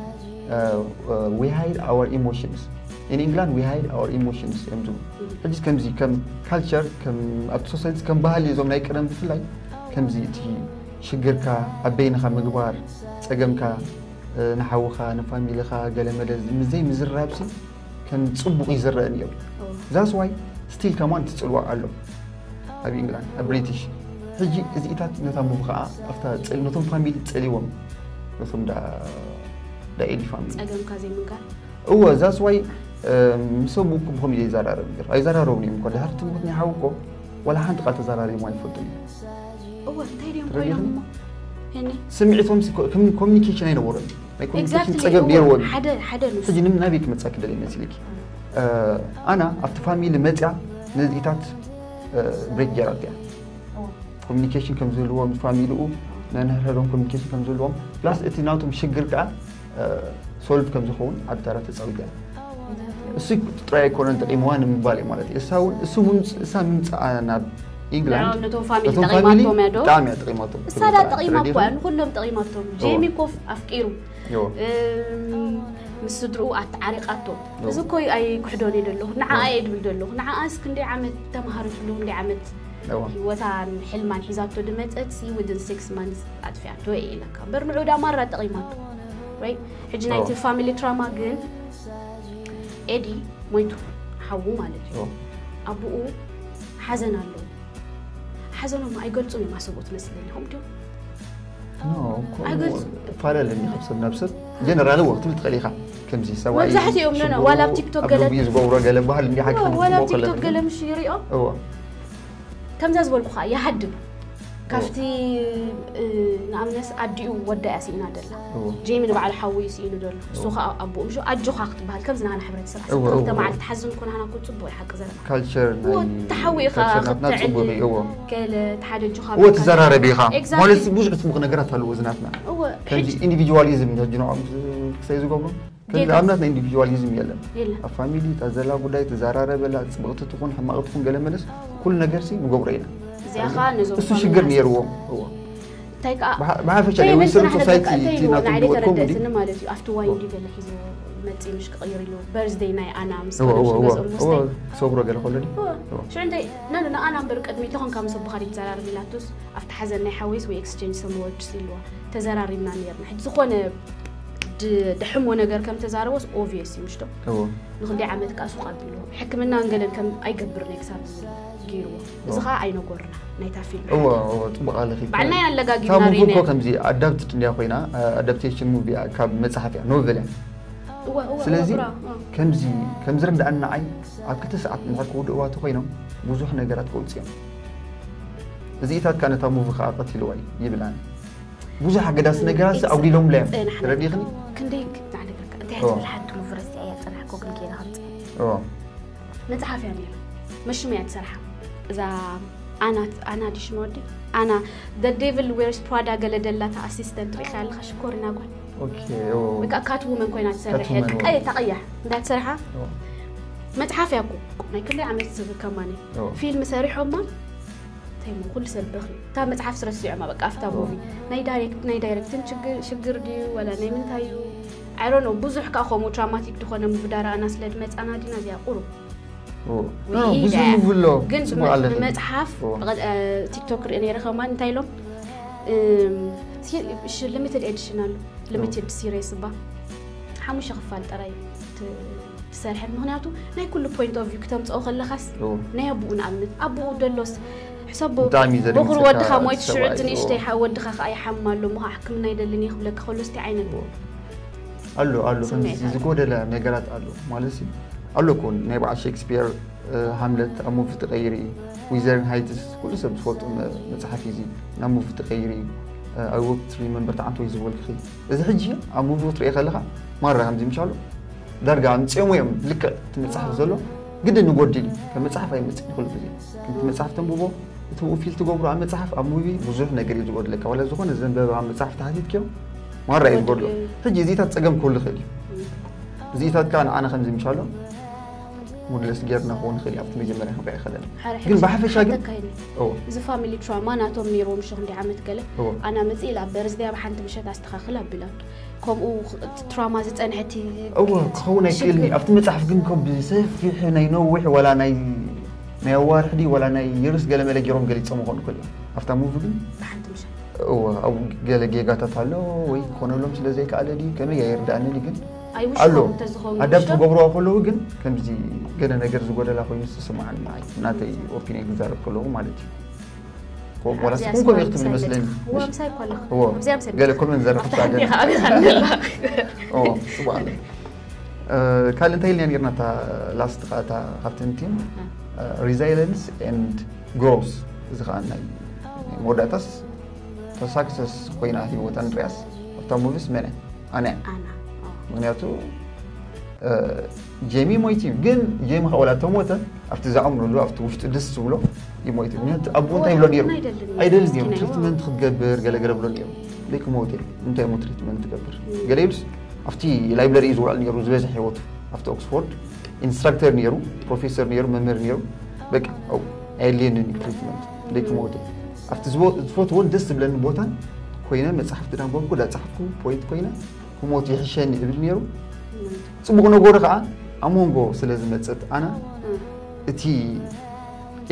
we hide our emotions In England we hide our emotions እዮም ዝብሉ። ሕጂ ከምዚ ከም ካልቸር ከም ኣብቲ ሶሳይቲ ከም ባህሊ እዞም ናይ ቀደም ብፍላይ ከምዚ እቲ ሽግርካ ኣብ በይንኻ ምግባር ጸገምካ ንሓውኻ ንፋሚልኻ ገለ መለ ዘይምዝራብሲ ከም ጽቡቕ ይዝረእ ነይሩ። That's why still ከማን ትጽልዋ ኣሎ ኣብ ኢንግላንድ ኣብ ብሪቲሽ። ሕጂ እዚኢታት ነታ ሙቪ ከዓ ኣብታ ነቶም ፋሚሊ ጸልዎም ነቶም ዳ ኤዲ ፋሚሊ ጸገምካ ዘይምንጋር እወ that's why ምሶም እኮ ብኸም ይዘራረብ ነይሩ ኣይዘራረቡ እዮም እኮ ድሕርቲ ሞት ናይ ሓው እኮ ዋላ ሓንቲ ቃል ተዘራሪቦም ኣይፈልጡን እዮም እወ እንታይ ድዮም ኮይኖም እሞ ሄኒ ስምዒቶም ኮሚኒኬሽን ኣይነበሮም ናይ ኮሚኒኬሽን Exactly ፀገም እወ ነይርዎም ሓደ ሓደ ንሱ ሕጂ ንም ናበይ ክመፅኣ ክደል ይመስልኪ ኣና ኣብቲ ፋሚሊ መፅያ ነዚኢታት ብሬክ ገይራ እያ ኮሚኒኬሽን ከም ዝህልዎም ፋሚሊኡ ናይ ንሕዶም ኮሚኒኬሽን ከም ዝህልዎም ፕላስ እቲ ናቶም ሽግር ከዓ ሶልቭ ከም ዝኸውን ዓቢ ተራ ተፃዊት እያ እሱ ጥራይ ኣይኮነን ጠቂምዋ ንምባል እዩ ማለት እዩ እሳ እውን እሱ ምምፅ- እሳ ምምፅኣ ናብ ኢንግላንድ ንዖም ነቶም ፋሚሊ ነቶም ጠቂማቶም ፋሚሊ እያ ዶ ብጣዕሚ እያ ጠቂማቶም እሳ ዳ ጠቂማ እኮ እያ ንኩሎም ጠቂማቶም እዎ። ጄሚ ኮፍ ኣፍቂሩ ዮ እም፣ ምስ ስድርኡ ኣተዓሪቃቶ እዎ። እዚ እኮ ኣይክሕዶን እየ ደለኹ ንዓኣ እየ ድብል ደለኹ ንዓኣስ ክንደይ ዓመት ተምሃረትሉ ክንደይ ዓመት እዎ ህይወታን ሕልማን ሒዛቶ ድመፀት ሲ within six months ኣጥፊኣቶ እየ ኢለካ እምበር ንዑ ዳ ማራ ጠቂማቶ right ሕጂ ናይቲ እዎ። ፋሚሊ ትራማ ግን ኤዲ ሞይቱ ሓዉ ማለት እዩ እዎ ኣቦኡ ሓዘን ኣለዎ ሓዘኖም ኣይገልፁን እዮም ኣሰብኡ ትመስለኒ ከምኡ ድዮም ኣይገልፁ ይፈላለ ካብ ሰብ ናብ ሰብ ጀነራል እዎ ክትብል ትኽእል ኢኻ ከምዚ ሰብኣይ መብዛሕትኦም ኖ፣ ኖ፣ ሽግሩ ዋላ ኣብ ቲክቶክ ኣብ ገለ- ልቡ እዩ ዝገብሮ ገለ ባህል እንዲ ሓቂ እዎ፣ ክትብሎ ዋላ ኣብ ከለኻ ቲክቶክ ግን ገለ ምሽ ይሪኦ እዎ ከምዛ ዝበልኩኻ ይሃድም ካብቲ እ፣ ንኣብነት ኣዲኡ ወዳ እያ ስኢና ደላ እዎ ጄሚ ንባዕሉ ሓወዩ ስኢኑ ደሎ እሱ ከዓ ኣቦኡ ምሽ ኣጆኻ ክትበሃል ከምዚ ናና ሕብረተሰብ እዎ፣ ክልተ እዎ። መዓልቲ ትሓዝን ኮነ ሃና ክትፅቡቕ እዩ ሓቂ ዘለና ካልቸር እዎ ተሓዊእኻ ናትና ክትዕሊ ፅቡቅ እዩ እዎ ገለ ተሓደ ኣጆኻ እዎ በቃ- ትዘራረብ ኢኻ Exactly። ማለት ብዙሕ ትሙቕ ነገራት ኣለዎ ዝናትና እዎ ከምዚ ሕጂ ኢንዲቪጁዋሊዝም ሕጂ ንዕኦም ክሰይ ዝገብሩ ከምዚ ጌጋ። ኣብናትና ኢንዲቪጁዋሊዝም የለን የለ ኣብ ፋሚሊ እታ ዘላ ጉዳይ ትዘራረበላ ፅብቕቲ ትኹን ሕማቕ ትኹን ገለ መለስ ኩሉ ነገር ሲ ንገብሮ ኢና እዚኣ ከዓ ነዞም እሱ ሽግር ነይርዎም እዎ እንታይ ከዓ ብሓ- ብሓፈሻ ናይ ዌስተርን ሶሳይቲ እቲ ናቶም ናይ ዝወድኮም ተረድእ እንዲ ስኒ ማለት እዩ ኣብቲ ዋይ እንዲ ገለ ሒዞ መፂ ምሽ ክቕይር ኢሉ በርዝደይ ናይ ኣና ምስ እዎ ከደ እዎ ምስ እዎ ገዝኦም እዎ ወስደይ ክሰብሮ ገለ ከሎ ድዩ ሽዑ እንታይ ነን ንኣና እምበር ቅድሚ ኢልኾም ካብ ምስ ኣቦኻ ድዩ ትዘራርብ ኢላቶስ ኣብቲ ሓዘን ናይ ሓወይስ ወይ ኤክስቼንጅ ሰም ወርድስ ኢልዋ ተዘራሪብና ነርና ሕጂ ዝኾነ ድ- ድሕሞ ነገር ከም ተዛረቦስ ኦቪየስ እዩ ምሽቶ እዎ ንክንደይ ዓመት ከዓ ሱቕ ኣቢልዎ ሕክምናን ገለን ከም ኣይገብርን እየ ክሳብ ዝብል ገይርዎ እዚ ከዓ ኣይነጎርና ናይታ ፊልም እዎ እዎ ፅቡቅ ኣለኺ ባዕልና ኢና እታ ኣለጋጊብና ሙቪ እኮ ሪና ከምዚ ኣዳፕትድ እንዲያ ኮይና ኣዳፕቴሽን ሙቪ ካብ መፅሓፍ እያ ኖቨል እያ እወ እወ ስለዚ እወ ብራ- እ። ከምዚ ከም ዝርድኣኒ ንዓይ ኣብ ክልተ ሰዓት እንድሕር ክውድእዋ ተኮይኖም ብዙሕ ነገራት ክወፅኡ እዮም እዚኢታትካ ነታ ሙቪ ከዓ ቀቲልዋ እዩ ይብል ኣነ ብዙሕ ኣገዳሲ ነገራት ኣጉዲሎምላ እዮም ፅናሕ ተረዲኽኒ ክንደይ ክፅናሕ ነገርካ እንታይ እዎ። ትብል ሓንቲ ሙቪ ረሲዐ እያ ፅናሕኮ ግን ገይራ ከምፅእ እዎ መፅሓፍ እያ ነይራ መሽም እያ ትሰርሓ እዛ ኣና ኣና ድሽማ ወዲ ኣና the devil wears prada ገለ ደላታ ኣሲስተንት ሪኢኻ ኣለኻ ሽኮሪና ጓል ኦኬ እዎ ወይ ከዓ ካት ውመን ኮይና ትሰርሕ ካት ውመን፣ እያ እዎ። ቀይ ተቐያሕ እንዳትሰርሓ እዎ መፅሓፍ እያ እኮ ናይ ክንደይ ዓመት ዝብል ከማኒ እዎ ፊልም ሰሪሖማ እንታይ እሞ ኩሉ ሰብ በኺ እታ መፅሓፍ ስረሲዖማ በቃ ኣብታ እዎ። ሙቪ ናይ ዳይሬክት ናይ ዳይሬክትን ችግር ሽግር ድዩ ወላ ናይ ምንታይ እዩ I don't know ብዙሕ ከዓ ከምኡ ትራማቲክ ዝኾነ ሙቪ ዳረኣና ስለ ድመፃና ዲና እዚኣ ቁሩብ እዎ ወይ ኖ፣ ብዙሕ ኢለ። ሙቪ ኣሎ ግን ፅቡቅ ኣለኺ ብመፅሓፍ እዎ ቲክቶክ ሪኦ ነይረ ከማን እንታይ ኢሎም ሊሚትድ ኤዲሽን ኣሎ ሊሚትድ ሲሪስ እባ ሓሙሽተ ክፋል ጥራይ ት- ትሰርሐን ምክንያቱ ናይ ኩሉ ፖይንት ኦፍ ቪው ክተምፅኦ ከለኻስ እዎ ናይ ኣቡኡ ንኣብነት ኣቡኡ ደሎስ ሕሰቦ ብጣዕሚ ዘደንግጸካ በኹሪ ወድኻ ሞይቱ ሽዑ ሰብኣይ፣ እቲ ንእሽተይ እዎ። ሓ- ወድኻ ከዓ ይሓምም ኣሎ ምኻ ሕክምና ይደልን እየ ክብለካ ከሎ ስቲ ዓይነት ኣሎ ኣሎ ስምዒት ከምዚ ኣሎ። ዝጎደለ ነገራት ኣሎ ማለት ሲ ኣሎ እኮ ናይ በዓል ሼክስፒር እ፣ ሃምለት ኣብ ሙቪ ተቀይሩ እዩ ዊዘርን ሃይትስ ኩሉ ሰብ ዝፈልጦ መ- መፅሓፍ እዩ እዚ ናብ ሙቪ ተቀይሩ እዩ I walk to remember ተዓንቶ እዩ ዝበልክኺ እዚ ሕጂ ኣብ ሙቪ ክትሪኦ ከለካ ማራ ከምዚ ምሻሉ ዳርጋ ኣምፅኦም እዮም ልክዕ እቲ መፅሓፍ ዘሎ ግድን ንጎድል እዩ ከም መፅሓፍ ኣይመፅእ ንክሉ ግዜ ከምቲ መፅሓፍ ተንብቦ እቲ ብኡ ፊል ትገብሮ ኣብ መፅሓፍ ኣብ ሙቪ ብዙሕ ነገር እዩ ዝጎድለካ ዋላ ዝኾነ ዘንበበ ኣብ መፅሓፍ ተሓቲትክዮም ማራ እዩ ዝጎድሎ ሕጂ እዚታት ፀገም ክህሉ ይኽእል እዩ እዚታት ከዓ ንዓና ከምዚ ምሻሎ ሙድለስ ጌርና ክኸውን ይኽእል እዩ ኣብቲ መጀመርያ ክንሪኦ ከለና። ሓደ ግን ብሓፈሻ ግን ተካይኒ እዎ እዚ ፋሚሊ ትራማ ናቶም ነይሮም ሽኹ እንዲ ዓመት ገለ እዎ ኣና መፅእ ኢላ በርዝደያ ብሓንቲ ምሸት ኣስተኻኽል ኣቢላ ከምኡ ትራማ ዝፀንሐቲ እዎ ክኸውን ኣይክእልን እዩ። ኣብቲ መፅሓፍ ግን ከም ብሰፊሕ ናይ ነዊሕ ዋላ ናይ ናይ ኣዋርሕ ድዩ ዋላ ናይ የርስ ገለመለ ገይሮም ገሊፆም ክኾኑ ይኽእሉ እዮም። ኣብታ ሙቪ ግን ብሓንቲ ምሸት እዎ ኣብ ገለ ጌጋታት ኣሎ ወይ ክኾነሎም ስለ ዘይከኣለ ድዩ ከመይ ኣይርዳእንን እዩ ግን ኣሎ ኣይውሽኮም እንተዝኸውን ኣዳፕት ምሸት ክገብርዋ ከለዉ ግን ከምዚ ገለ ነገር ዝጎደላ ኮይኑ ዝስምዓኒ ንዓይ ናተይ ኦፒንየን ክዛረብ ከለዉ ማለት እዩ። ከምኡ ዋላ ኣብዚኣ ስኩም ከምኡ ስማርት ክትብል ሳይለንት ይመስለኒ እዎ ምሳይ እኳ ኣለኹ እዎ ኣብዚኣ ምሰል ገለ ኮመንት ዘረብ ኣብታ ሳለን ሓንቲ ከኣ ኣብዚኣ ኣላ እዎ ጽቡቅ ኣሎ። ካልእ እንታይ ኢልና ነርና እታ ላስት ከኣ እታ ካብቲ እንቲም resilience and growth እዚ ከኣ ናይ ናይ መወዳእታስ ሳክሰስ ኮይና ህይወታ ንሪኣስ ኣብታ ሙቪስ መነ ኣነ ኣና ምክንያቱ እ፣ ጄሚ ሞይት እዩ ግን ጄሚ ከ ወላ ተሞተ ኣብቲ ዝኣምነሉ ኣብቲ ውሽጡ ደስ ዝብሎ ይሞይት እዩ ምክንያቱ ኣብኡ እንታይ ይብሎ ነይሩ ኣይደልን ነይሩ ትሪትመንት ክትገብር ገለገለ ብሎ ነይሩ ደይ ክመውት እየ እንታይ ሞ ትሪትመንት ትገብር ገለ ኢሉስ ኣብቲ ላይብረሪ እዩ ዝውዕል ነይሩ ዝበዝሕ ህይወቱ ኣብቲ ኦክስፎርድ ኢንስትራክተር ነይሩ ፕሮፌሰር ነይሩ መምህር ነይሩ በቃ ኣው ኣየድልየንን እዩ ትሪትመንት ደይ ክመውት እየ ኣብቲ ዝቦ- ዝፈትዎን ደስ ዝብለኒ ቦታን ኮይነ መፅሓፍቲ ዳንበብኩ ዳፀሓፍኩ ፖይት ኮይነ ክሞት ይሕሸኒ እብል ነይሩ ፅቡቕ ነገሩ ከዓ ኣብ መንጎ ስለ ዝመፀት ኣና እቲ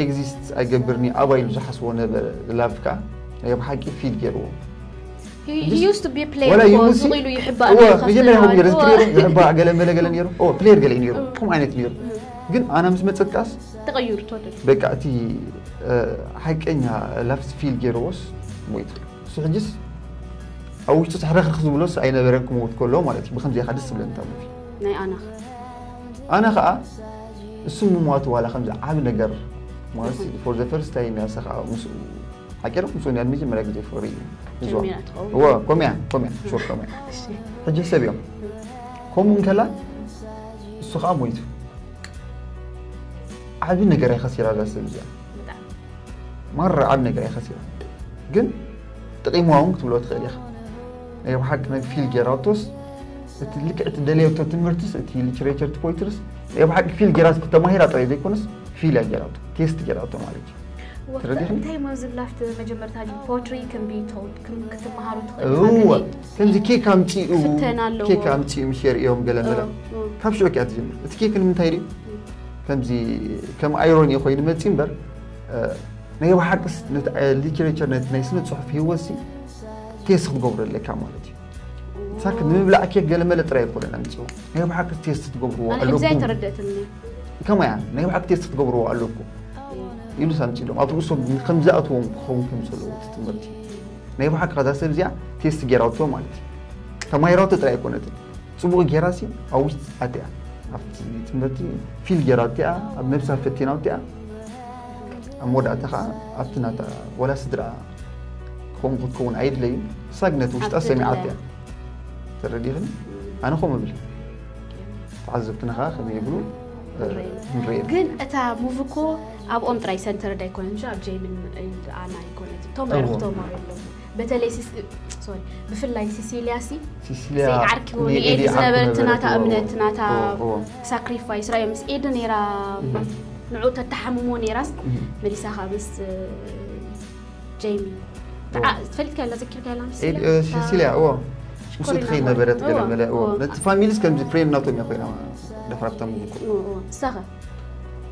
ኤግዚስት ኣይገብርኒ ኣባ ኢሉ ዝሓስቦ ነበረ ላቭ ከዓ ናይ ብሓቂ ፊል ገይርዎ He used to be a player ወላ እኮ ይሙሲ- ሱቕ ኢሉ ይሕባእ እወ ነይሩ ካብ መጀመርያ ከምኡ ገይረ ዝተለሃወ። ዝክሪሮ ይሕባእ ገለ መለ ገለ ነይሩ ኦ ፕሌየር ገለ እዩ ነይሩ ከም ዓይነት ነይሩ ግን ኣና ምስ መፀት ከዓስ ተቐይሩ ትወደድ በቃ እቲ እ፣ ሓቀኛ ላቭ ፊል ገይርዎስ ሞይቱ እሱ ሕጅስ ኣብ ውሽጡ ሕረኽርኽ ዝብሎስ ኣይነበረን ክመውት ከሎ ማለት እዩ ብከምዚ ኢኻ ደስ ዝብለኒ እታ ሙቪ ናይ ኣናኽ ኣነ ከዓ እሱ ምሟቱ ዋላ ከምዚ ዓብ ነገር ማለት for the first time ያሰ ከዓ ምስኡ ሓቂሮም ምስኡ ያ መጀመርያ ግዜ ፍቅሪ እዩ እዞ ጀሚራ ትኸውን እወ ኮሚያ ኮሚያ ሹር ኮሚያ እሺ ሕጂ ሰብ እዮም ከምኡ እንከላ እሱ ከዓ ሞይቱ ዓብ ነገር ኣይኸሲራ እዛ ሰብ እዚኣ ብጣዕሚ ማራ ዓብ ነገር ኣይኸሲራ ግን ጥቂምዋ እውን ክትብሎ ትኽእል ኢኻ ናይ ብሓቂ ናይ ፊል ጌራቶስ እቲ ልክዕ እቲ ደለየቶ ትምህርትስ እቲ ሊትሬቸር ፖይትርስ ናይ ብሓቂ ፊል ጌራ ተማሂራ ጥራይ ዘይኮነስ ፊል እያ ጌራቶ ቴስት ጌራቶ ማለት እዩ ተረዲእኺ? እንታይ ሞ ዝብላ ኣብቲ መጀመርታ ፖትሪ ክንቢ ክትመሃሩ እወ ከምዚ ኬክ ኣምፂኡ ፍተና ኣለዎ። ኬክ ኣምፂኡ ምስ የርእዮም ገለ መለ እ፣ እ። ካብ ሽዑ እያ ትጅምር እቲ ኬክ ንምንታይ ድዩ ከምዚ ከም ኣይሮኒ ኮይኑ መፂ እምበር እ፣ ናይ ብሓቅስ ሊትሬቸር ናይ ስነ ፅሑፍ ህይወት ሲ ቴስት ክትገብሮ ኣለካ ማለት እዩ ሳክ ንምብላዕ ኬክ ገለ መለ ጥራይ ኣይኮነን ኣምፅዎ ናይ ብሓቅስ ቴስት ትገብርዎ ኣነ ሕዚ ኣለኩም ኣይተረደእትኒ ከማያ ናይ ብሓቂ ቴስት ክትገብርዎ ኣለኩም ኢሉ ሳምፂሎም ኣብ ርእሶም ከም ዝኣትዎም ክኸውን ከም ዘለዎ እቲ ትምህርቲ ናይ ብሓቂ ከዛ ሰብ እዚኣ ቴስት ጌራቶ ማለት እዩ ተማሂራቶ ጥራይ ኣይኮነትን ፅቡቅ ጌራ ሲ ኣብ ውሽጢ ኣትያ ኣብቲ ትምህርቲ ፊል ጌራ ኣትያ ኣብ ነብሳ ፈቲና ኣትያ ኣብ መወዳእታ ከዓ ኣብቲ ናታ ወላ ስድራ ክኸውን ክትከውን ኣይድለዩ ሳግነት ውሽጣ ኣብቲ ሰሚዓት ድላያ። እያ ተረዲኽኒ ኣነ ከምኡ ብል ተዓዘብትና ከዓ ከመይ ይብሉ ንርኢ። ንርኢ ግን እታ ሙቪ እኮ ኣብኦም ጥራይ ሰንተርድ ኣይኮነን ሽ ኣብ ጀይምን ኣና ኣይኮነት እቶም እዎ። ዕርክቶም ኣለዉ በተለይ ሲስ- ሶሪ ብፍላይ ሲሲልያ ሲ ሲሲልያ ዘይ ዓርኪ እውን ንኤዲ ኤድ ዝነበረት ዓርኪ ናታ ነበረት፣ እምነት ናታ እዎ፣ እዎ። ሳክሪፋይስ ራዮ ምስ ኤድ ነይራ እህ። ንዑ ተተሓምሞ ነይራስ እህ። መሊሳ ካብ ምስ ጀይሚ እዎ። ተዓ- ትፈልጥ ከላ ዘኪር ከላ ምስ ኤድ- እ፣ ሲሲልያ እዎ ምስኡ ትኸይድ ነበረት ገለ መለ እዎ እዎ። ነቲ ፋሚሊስ ከምዚ ፍሬንድ ናቶም እያ ኮይና ደፍራታ ሙዚኮ እዎ፣ እዎ። ንሳኸ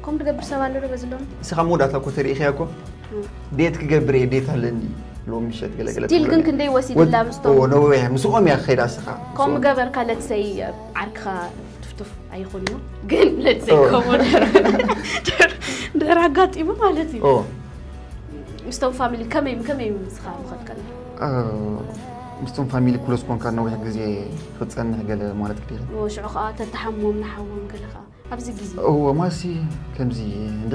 ከምኡ ትገብር ሰብ ኣሎ ዶ በዚ ሎም እስኻ መወዳእታ እኮ ተሪኢኽያ እኮ ዴት ክገብር እየ ዴት ኣለኒ ሎም ምሸት ገለገለ ስቲል ግን ክንደይ ወሲድላ ምስቶም ነወያ ምስኦም እያ ክኸይዳ እስኻ ከምኡ ገበርካ ለትሰይ ዓርክኻ ትፍቱፍ ኣይኹን እዩ ግን ለትሰይ ኦ። ከምኡ ድሕር ኣጋጢሙ ማለት እዩ ኦ ምስቶም ፋሚሊ ከመይ ከመይ ምስኻ ምኸድከል እ፣ ምስቶም ፋሚሊ ክሎስ ኮንካ ነዊሕ ግዜ ክፀንሕ ገለ ማለት ግዴታ ሽዑ ከዓ ተተሓሞም ንሓዎም ገለ ከዓ ኣብዚ ግዜ እዎ ማሲ ከምዚ እንደ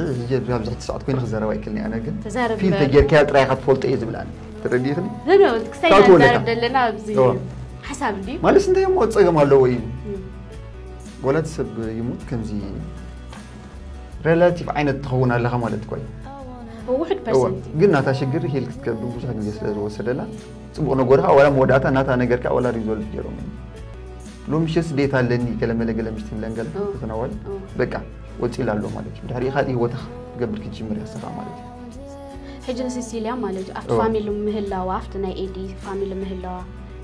ኣብዚ ሕቲ ሰዓት ኮይኑ ክዘረብ ኣይክልኒ ኣነ ግን ተዛረብ ፊል እምበር። ተጌርካያ ጥራይ ኢኻ ትፈልጦ እየ ዝብል ኣነ ተረዲኽኒ ዘነወልት ክሳይ ታቱ ኣለካ። ናዛረብ ዘለና ኣብዚ እዎ። ሓሳብ እንዲ ማለት እንታይ እሞ ፀገም ኣለዎ እዩ ወላቲ ሰብ ይሙት ከምዚ ሬላቲቭ ዓይነት ትኸውን ኣለኻ ማለት እኮ እዩ ውሕድ እዋ ፐርሰንት ግን ናታ ሽግር ሂል ክትገብር ብዙሕ ግዜ ስለ ዝወሰደላ ፅቡቅ ነገርካ ዋላ መወዳእታ ናታ ነገርካ ዋላ ሪዞልቭ ገይሮም እዮም ሎሚ ሸስ ዴት ኣለኒ ገለመለ ገለ ምሽ ትብለን ገለ እዎ። ትኽነዋል እዎ። በቃ ወፂላ ኣሎ ማለት እዩ። ድሕሪ ካልእ ህይወታ ክትገብር ክትጅምር እያ ንስኻ ማለት እዩ። ሕጂ ንሲሲልያ ማለት እዩ ኣብቲ እዎ። ፋሚሊ ምህላዋ ኣብቲ ናይ ኤዲ ፋሚሊ ምህላዋ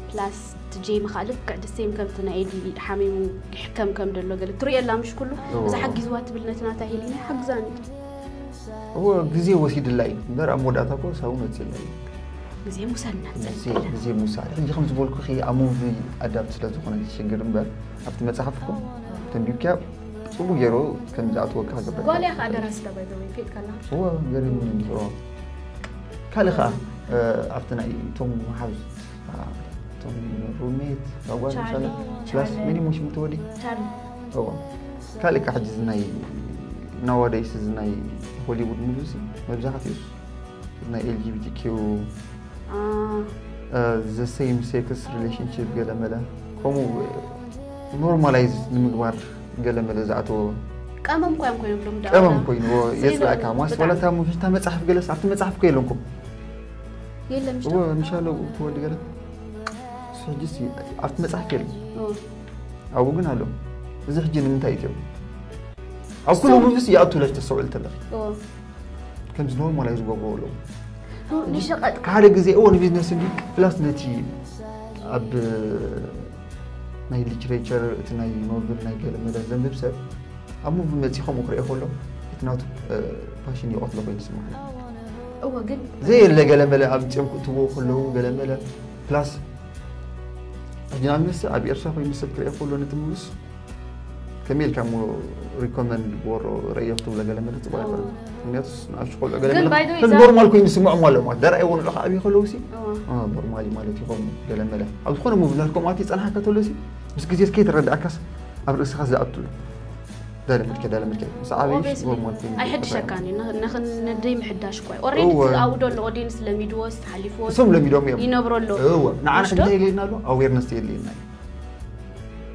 ፕላስ እቲ ጄሚ ከዓ ልክዕ ደሴም ከምቲ ናይ ኤዲ ሓሚሙ ይሕከም ከም ደሎ ገለ ትሪኦ ኣላ ምሽ ኩሉ እዎ። እዛ ሓጊዝዋ ትብል ነቲ ናታ ሂሊና ሓግዛኒ እዎ ግዜ ወሲድላ እዩ እምበር ኣብ መወዳእታ እኮ ሳውን ወፂላ እዩ። ግዜ ሙሳና ግዜ ግዜ ምውሳድ ሕጂ ከም ዝበልኩኺ ኣብ ሙቪ ኣዳፕት ስለ ዝኾነ ዝሽግር እምበር ኣብቲ መፅሓፍ እኮ ተንቢብኪያ ፅቡቅ ገይሩ ከም ዝኣትወካ ክገብረካ ጓልያ ከዓ ደራሲ ዳ ባይዘወይ ፊልካላ እዎ ገሪሙኒ እንዲሮ ካልእ ከዓ ኣብቲ ናይ እቶም ሓዙት እቶም ሩሜት ኣጓል ቻርሊ፣ ፕላስ ቻርሊ። ሚኒሞ ሽሙ ተወዲ ቻርሊ እዎ ካልእ ከዓ ሕጂ እዚ ናይ ናዋደይስ እዚ ናይ ሆሊውድ ሙቪ እዚ መብዛሕትኡ እዚ ናይ ኤልጂቢቲኪዩ አ፣ the same sex relationship ገለ መለ ከምኡ ኖርማላይዝ ንምግባር ገለ መለ ዝኣተዎ ቀመም እኳ እዮም ኮይኖም ሎም ቀመም ኮይንዎ ዘይለ- የፅላእካ ማስ ብጣዕሚ። ዋላ እታ ሙሽታ መፅሓፍ ገለስ ኣብቲ መፅሓፍ እኮ የለንኩም የለም እዎ ምሻሎ እትወዲ ገለ ሕጂስ ኣብቲ መፅሓፍ የለን ኣብኡ ግን ኣሎ እዚ ሕጂ ንምንታይ እዩ ኣብ ኩሉ ሙቪስ ይኣቱ ለሽ ተስተውዕል ተለኺ ከምዚ ኖርማላይዝ ዝገብሩ ኣለዉ ንሸቐጥ ሓደ ግዜ እዎ ንቢዝነስ እንዲ ፕላስ ነቲ ኣብ ናይ ሊትሬቸር እቲ ናይ ኖቨል ናይ ገለ መለ ዘንብብ ሰብ ኣብ ሙቪ መፂ ከምኡ ክሪኦ ከሎ እቲ ናቱ ፓሽን ይቐትሎ ኮይኑ ይስማዓኒ እዎ ግን ዘየለ ገለ መለ ኣብ ፅኦም ክእትዎ ከለዉ ገለ መለ ፕላስ ሕጂ ንኣብነት ኣብ ኤርትራ ኮይኑ ሰብ ክሪኦ ከሎ ነቲ ሙቪስ ከመይ ኢልካ እሞ ሪኮመንድ ግበሮ ረእዮ ክትብሎ ገለ መለ ፅቡቅ ኣይኮነ ምክንያቱ ንኣሽቱ ቆልዑ ገለ ግን መለ by the way ከም እዛ- ኖርማል ኮይኑ ይስምዖም ኣለዎ ማለት ደርኣይዎ ንዑ ከዓብዩ ከለዉ ሲ እዎ ኖርማሊ ማለት ይኸውን ገለ መለ ኣብ ዝኾነ ሙቪ ናትኩም ኣት ይፀናሓካ ተሎ ሲ ምስ ግዜ እስከ ይትረዳእካስ ኣብ ርእስኻ ዝኣቱ ዳለመድከ ዳለመድከ ምስ ዓበይሽ Obviously. ኖርማል ኮይኑ ኣይሕድሸካን እዩ ንኽ- ንኽንደይ ምሕዳሽ እኳ እዩ ኦሬዲ እወ። ኣብኡ ደሎ ኦዲየንስ ለሚድዎስ ተሓሊፍዎስ እሶም ለሚዶም እዮም ይነብሮ ኣሎ እወ ንዓና ምሽ ዶ? እንታይ ኢለና ኣሎ ኣዌርነስ የድልየና እዩ